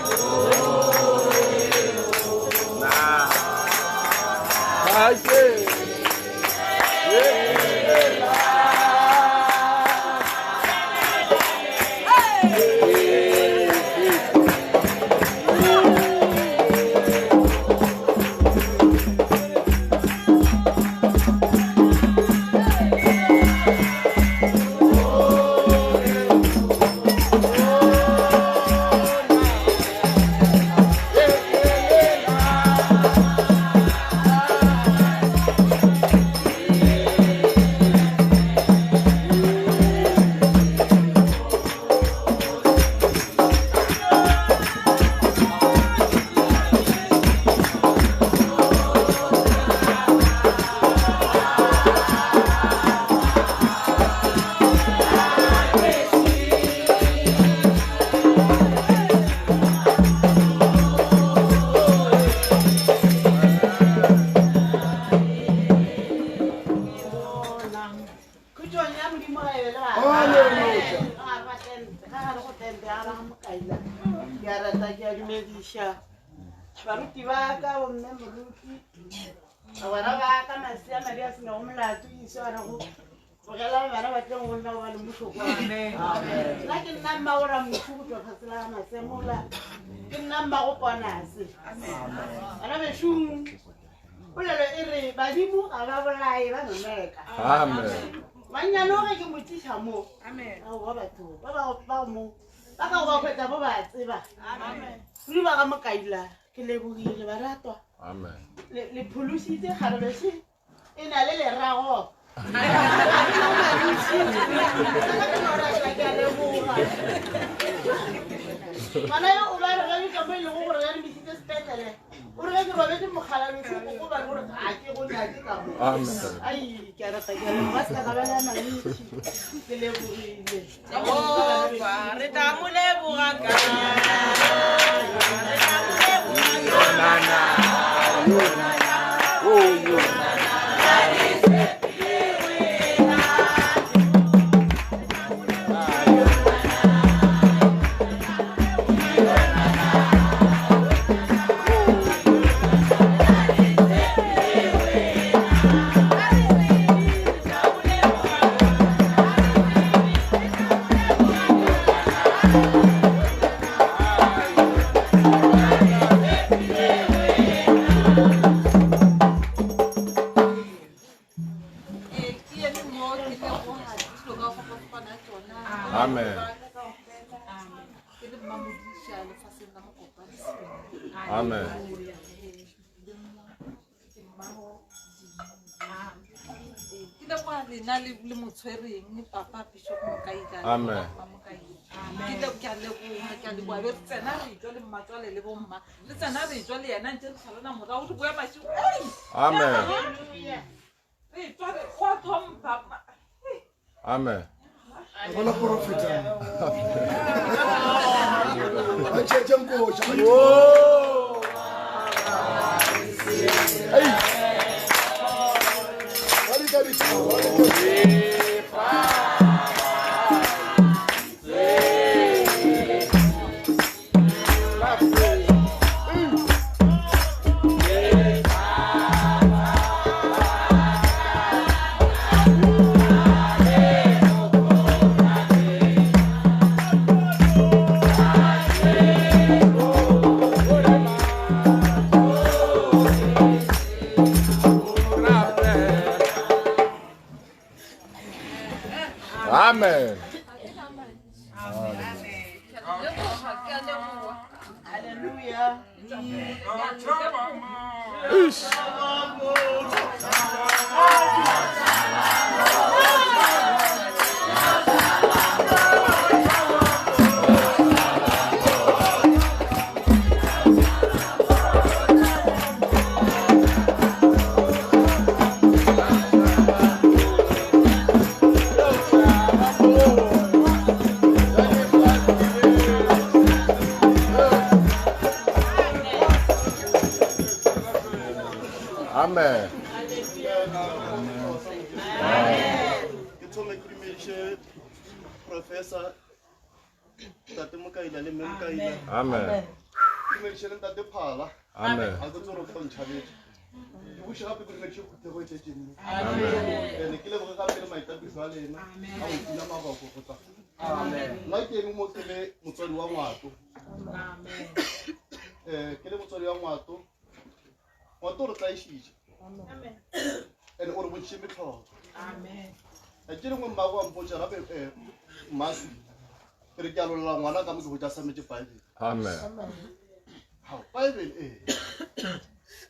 Ke a rata ke a dumediša baruti ba ka bomme moruti bagwera ba ka masea madi a senego molato iso a rego tlogelang bana ba tleng go nna go ba le mohlokwane nna ke nna mmago ramošu go tšwa fase la masemola ke nna mmago ponase bana bešong polelo e re badimo ga ba bolae ba nomeka bannyane o ge ke motsiša mo aowa batho ba ba mo ba ka go ba hwetsa bo ba tseba ruri ba ga mokaila ke lebogile baratwa le phološitse kgarebese e na le lerago ngwana yo o ba re ge ka mo e lego gore ge re misitse sepetlele o re ge ke robetse mogalabeso o ba re gore ga ke go nyake ka mo ai ke a rata ke a leboga se ka ba le a mantši ke lebogile Jehofa, re tla mo leboga ka re tla mo leboga Amen. Amen. Ke leboga lena le motshwereng papa bishop Mokaila. Amen. Ke a leboga, ke a leboga be re tsena re tswa le mmatswale le bomma le tsena re tswa le yena ntse re tlhalana morago re boya mašego. Amen. Re tswa re go a tlhompha. Amen. Bona profeta. Ba tšhetše nkoša. Hey. Ba di ka dithaba, ba di ka Amen. Hallelujah. Ish. Amen. Ke thome ke dumediše professor tate Mokaila le mme Mokaila. Amen. Ke dumediše le ntate Phala. Amen. A ke tsore o tla ntšhabetše. Ke buše gape ke dumediše phuthego e tletšeng mo. Amen. Ene ke leboge gape le maitapišo a lena a go pula maboko go tla. Nna ke eme mo ke le motswadi wa ngwato. Ke le motswadi wa ngwato. Ngwato o re tlaišitše. Ene o re bontšhitše metlholo. Tše dingwe mmago wa mpotša gape mmaswi ke re ke a lolela ngwana ka mo ke botša sametše Bible. Amen. Hao, Bible ee.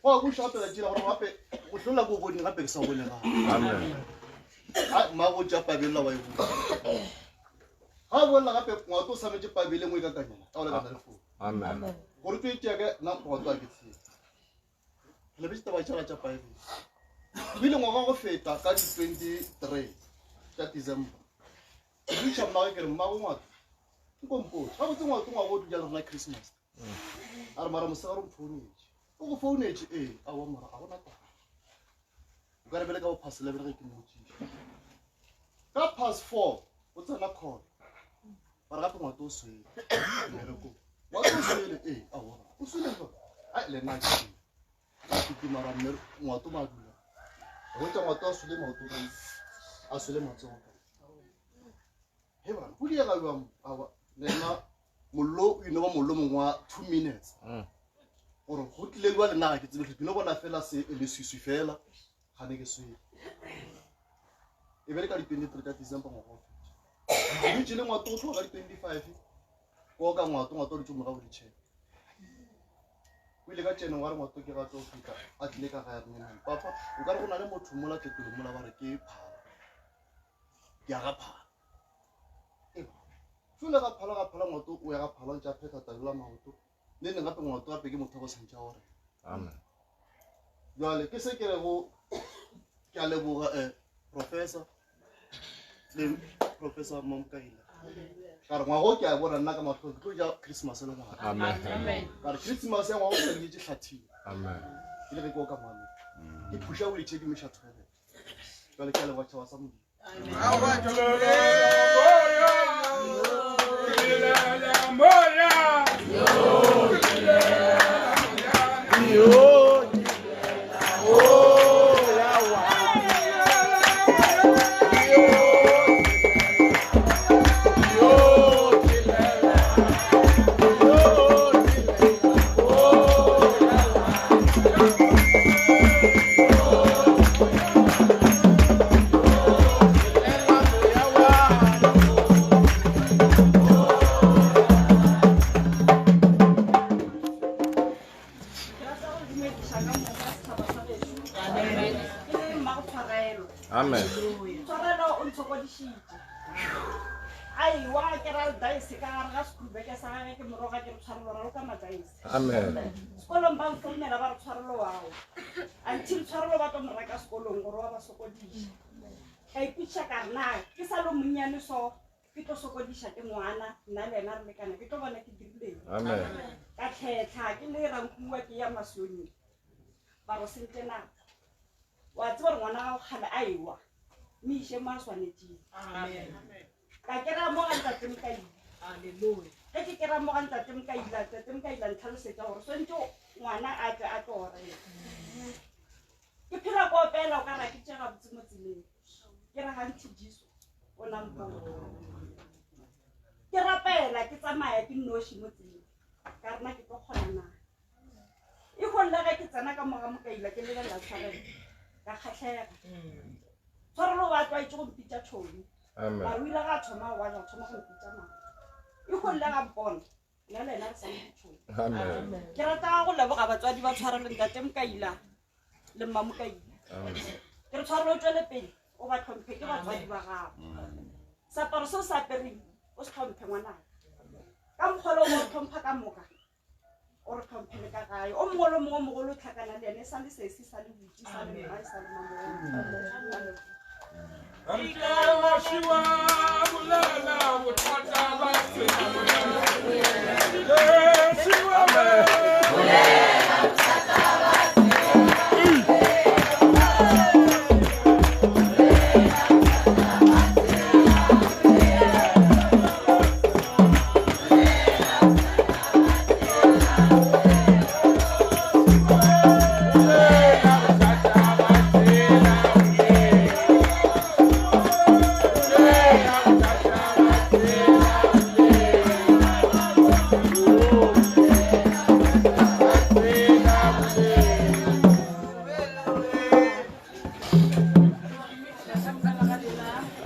Go a buša gape letšatši la gore gape go hlola ko boneng gape ke sa bone gape. Amen. Ai, mmago o tšea Bible la wa e bula. Ga o bolela gape ngwato o sametše Bible e nngwe e ka kanyana ka go lekana le foo. Amen. Gore tlo e tšea ka nna ngwato a ke tsebe. Re lebetše taba tšela tša Bible. Ebile ngwaga go feta ka di 23 tša December. Ke buša mmagwe ke re mmago ngwato nko mpotše gabotse ngwato ngwago o dula le rena Christmas. A re mara mosegare o mfounetše. O go founetše ee aowa mara a gona taba. O ka re bele ka bo past 11 ge ke mmotšiša. Ka past 4 o tsena call. Mara gape ngwato o swele mmerekong. Ngwato o swele ee aowa o swele jwang ai le nna ke ka kitima ra mme ngwato ma dula go tša ngwato a swele maoto ka a swele matsogo ka he bana go diega jwang aowa le nna mollo o ino ba mollo mongwe wa two minutes gore go tlile jwa le nna ga ke tsebe ke no bona fela se e leswiswi fela ga ne ke swele e be le ka di-23 tša december ngwaga o fetše dutše le ngwato o tloga ka di-25 ko ka ngwato ngwato o dutše morago ditšhele o ile ka january ngwato ke ga tlo fihla a tlile ka gae renenang papa o ka re go na le motho mola tlepele mola ba re ke phala ke ya ga phala fela ga phala ga phala ngwato o ya ga phala o ntse a phetha tabola maoto le neng gape ngwato gape ke motho wa go santša gore Amen. jale ke se ke rego ke a leboga um professor le professor Mamkaila ka re ngwago ke a bona nna ka matlho ke tlo ja christmas le ngwana Amen. ka re christmas ya ngwago ke ke hlathile Amen. ke le ge ke o ka ngwane ke phusha o itšhe ke miša toilet jale ke a leboga tšhaba sa modimo Ke rata go dumediša ka moka setšhaba sa gešo. Ke le mmago tshwarelo. Amen. Tshwarelo o ntshokodišitše. Aiwa ke ra dice ka gare ga sekhurubeke sa gage ke moroga ke re tshwarelo raloka madice. Amen. Sekolong ba mfounela ba re tshwarelo wao. Until tshwarelo ba tlo mo reka sekolong gore wa ba sokodiša. Ka ipotšiša ka re na ke sa le monnyane so ke tlo sokodiša ke ngwana nna le ena re lekana ke tlo bona ke dirileng. Amen. Ka tlhetlha ke le rankua ke ya masioneng ba go sentse nako wa tseba gore ngwana gago kgale a ewa mme iše mo a swanetšeng ka kry-a mo ga ntate mokaila ge ke kry-a mo ga ntate mokaila ntate mokaila ntlhalosetsa gore swantse ngwana a tle a tlo orela ke phela ko opela o ka ra ke tše gabotse mo tseleng ke re gantši jesu o nampona ke rapela ke tsamaya ke nnoši mo tseleng ka rena ke tlo kgona na e golle ge ke tsena ka moga mokaila ke lebelela tshwarelo ka kgatlhega tshwarelo ba tlwaetse go mpitša tšhomi Amen. mare o ile ga a thoma go bana thoma go mpitša mama e golle ga mpona nna le ena re sa le ditšhomi Amen. ke rata go leboga batswadi ba tshwarelo ntate mokaila le mma mokaila Amen. ke re tshwarelo o tswele pele o ba tlhomphe ke batswadi ba gago seaparo se o se apereng o se tlhomphe ngwanaka ka mokgwa le o mo tlhompha ka moka o re tlhomphe le ka gae o mongwe le mongwe o mogolo o tlhakana le ene e sa le sesi sa le buti sa le mma e sa le mamogolo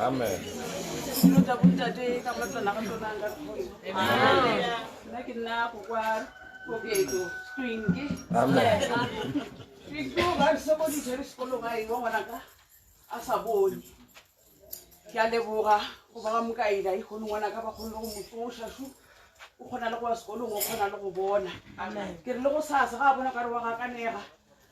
Amen. Dilo tša bontate ka go latela ga tsona nka kgotso. Nna ke nna go kwa Koketso Twinki. Amen. Twinki o ba re sokoditše re sekolong a ewa ngwanaka a sa bone. Ke a leboga go ba ga mokaila e kgone ngwanaka ba kgonne go mo tsoša šu o kgona le go ya sekolong o kgona le go bona. Ke re le go sasa ga a bona kare wa gakanega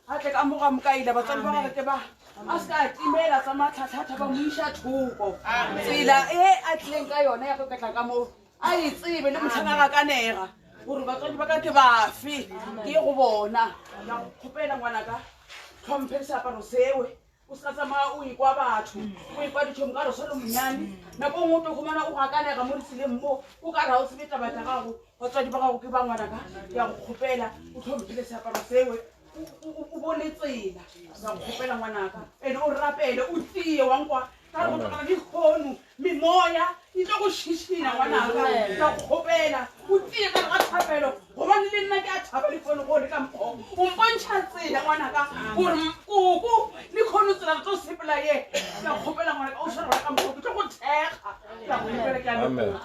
a tle ka mo ga mokaila batswadi ba gage ke ba a se ka a timela tsa matlhatlhatha ba mo iša thoko tsela e a tlileng ka yona ya go ketla ka moo a e tsebe le motlhang a gakanega gore batswadi ba ka ke bafe ke ye go bona ka go kgopela ngwanaka tlhomphe seaparo sewe O se ka tsamaya o ekwa batho, o ekwa ditšhomi ka re o sa le monyane. Nako e nngwe o tlo humana o gakanega mo ditseleng mo, o ka re ga o tsebe taba tša gago. Batswadi ba gago ke ba ngwanaka, ke a go kgopela o hlomphile seaparo sewe, o bone tsela. Ke a go kgopela ngwanaka, ene o rapele, o tie wa nkwa. Ka re go tlogela lehono, memoya e tlo go šišinya ngwanaka. Ke a go kgopela o tie ka re ga thapelo, gobane le nna ke a thaba lehono go le ka mokgwa o mpontšha tsela ngwanaka, gore koko le kgono tsela re tlo sepela ye. Ke a go kgopela ngwanaka, o tshware ka mokgwa ke tlo go thekga. Ke a go kgopela, ke a leboga.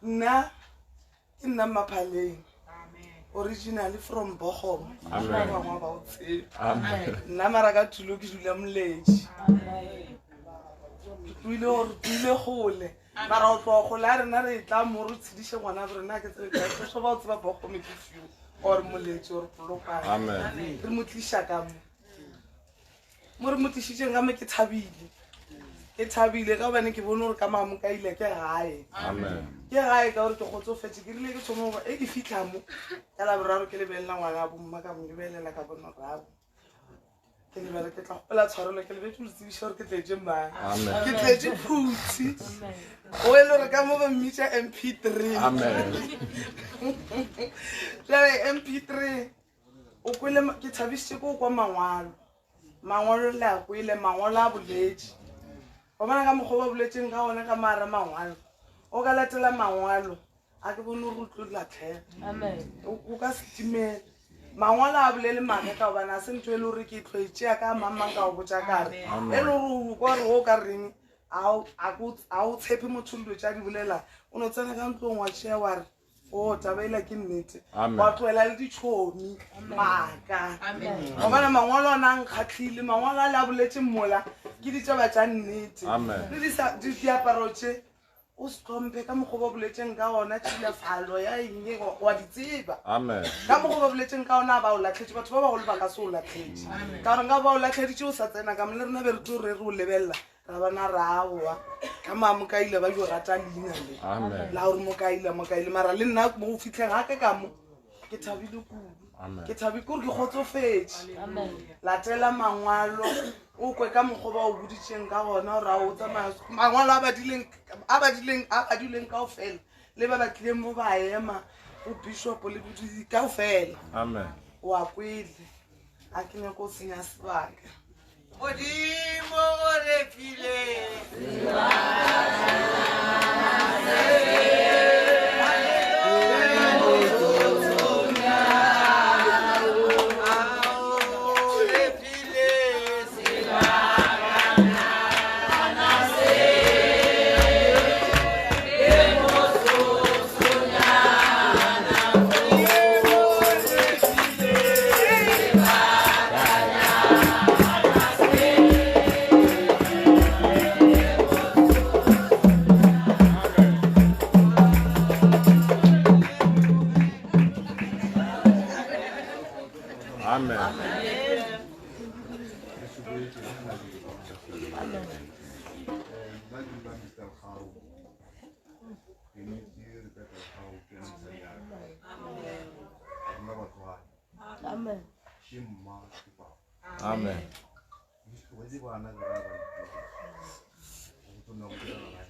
Nna ke nna Maphaleng, originally from Bochum. Ba bangwe ba o tsebe nna, mara ka tulo ke dula Moletši. Ke tloile gore tloile gole, mara o tloga gole a rena re tla mo re tshediše ngwana bo rena. Ke tsebe kae ba o tseba Bochum ke few or Moletši or Polokwane. Re mo tliša ka mo, mo re mo tlišitšeng ka mo, ke thabile, ke thabile ka gobane ke bone gore ka Mamokaile ke gae, ke gae, ka gore ke kgotsofetse. Ke rile ke thoma e ke fitlha mo ka Laboraro, ke lebelela ngwana bomma, ka mo lebelela, ka bona rabo ke lebele. Ke tla gopela tshwarelo, ke lebetse go tsebiša gore ke tletše mang. Ke tletše Phutsi, o e le gore ka mo ba mmitša MP3. Jale MP3 o kwele, ke thabišitše ke o kwa mangwalo. Mangwalo le a kwele, mangwalo a boletše wa bona ka mokgwa ba boletseng ka gona ka maara mangwalo. O ka latela mangwalo, a ke bone gore o tlo latlhega, o ka se timele. Mangwalo a bolele maaka, ka gobane a se ntho e le gore ke tlhoetšea ka mang mang ka go botša kare e le gore o kwa gore o ka reng. A o tshepe motho dilo tša di bolela, o no tsena ka ntlong wa tšea wa re o taba ela ke nnete, wa tlohela le ditšhomi maaka, gobane mangwalo ona a nkgatlhile. Mangwalo a le a boletse mola ke ditaba tša nnete. Le diaparo tše o se tlhomphe ka mokgwa ba boletseng ka ona, tšhilafalo ya eng wa di tseba. Ka mokgwa ba boletseng ka ona, ba o latlhetse. Batho ba bagolo ba ka se o latlhetse, ka gore nka ba o latlheditse o sa tsena ka mo le rena be re tlo re re o lebelela ra bona raowa ka Mamokaile ba yo rata leina le la gore Mokaile, Mokaile. Mara le nna mo go fitlheng ga ka ka mo ke thabile kudu, ke thabile kore ke kgotsofetse. Latela mangwalo, o kwe ka mokgwa ba o boditseng ka gona gore a o tsamaya mangwalo a badileng, a badileng, a badileng kao fela, le ba ba tlileng mo ba ema go bishop le bodidi kao fela wa kwele. A ke nyako go senya sebaka. Modimo o re file. Amen. Nna ke dula Mr. Kgao. Ke nyetše Rebecca Kgao, ke mosadi ya ka. Rena batswadi. Amen. Ke mma, ke papa. Amen. Ke tlogetse bana ka ga ba go tsona go dira ga.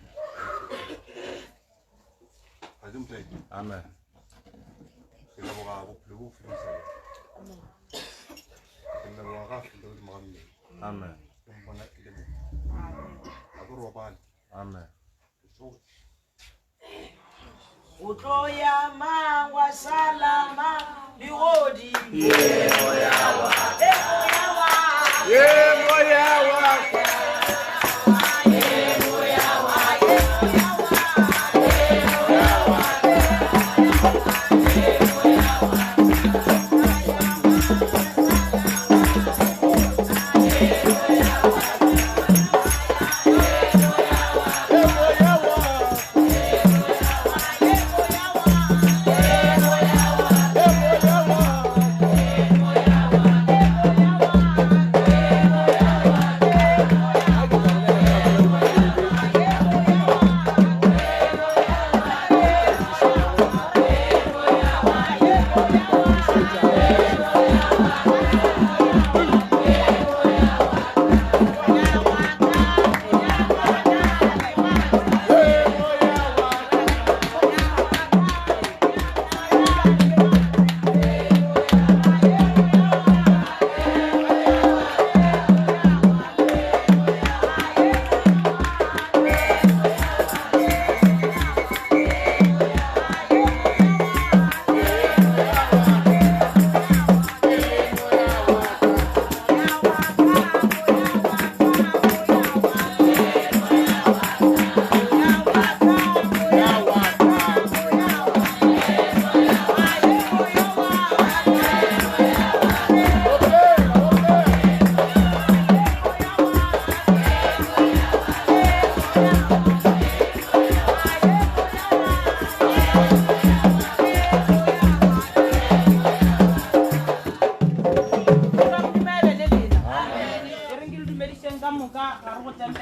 Ga ke motlae. Amen. leboga bophelo bo fileng mosadi ke leboga ga file godimo ga mmele. Amen. Ke mbona e le mo. Ga ke robale. Amen. Ke tsoge. O tlo ya mang wa sala mang legodimo. Ye moya wa. Ye moya wa. Ye moya wa ka. Dumedišeng ka moka gare go tempele.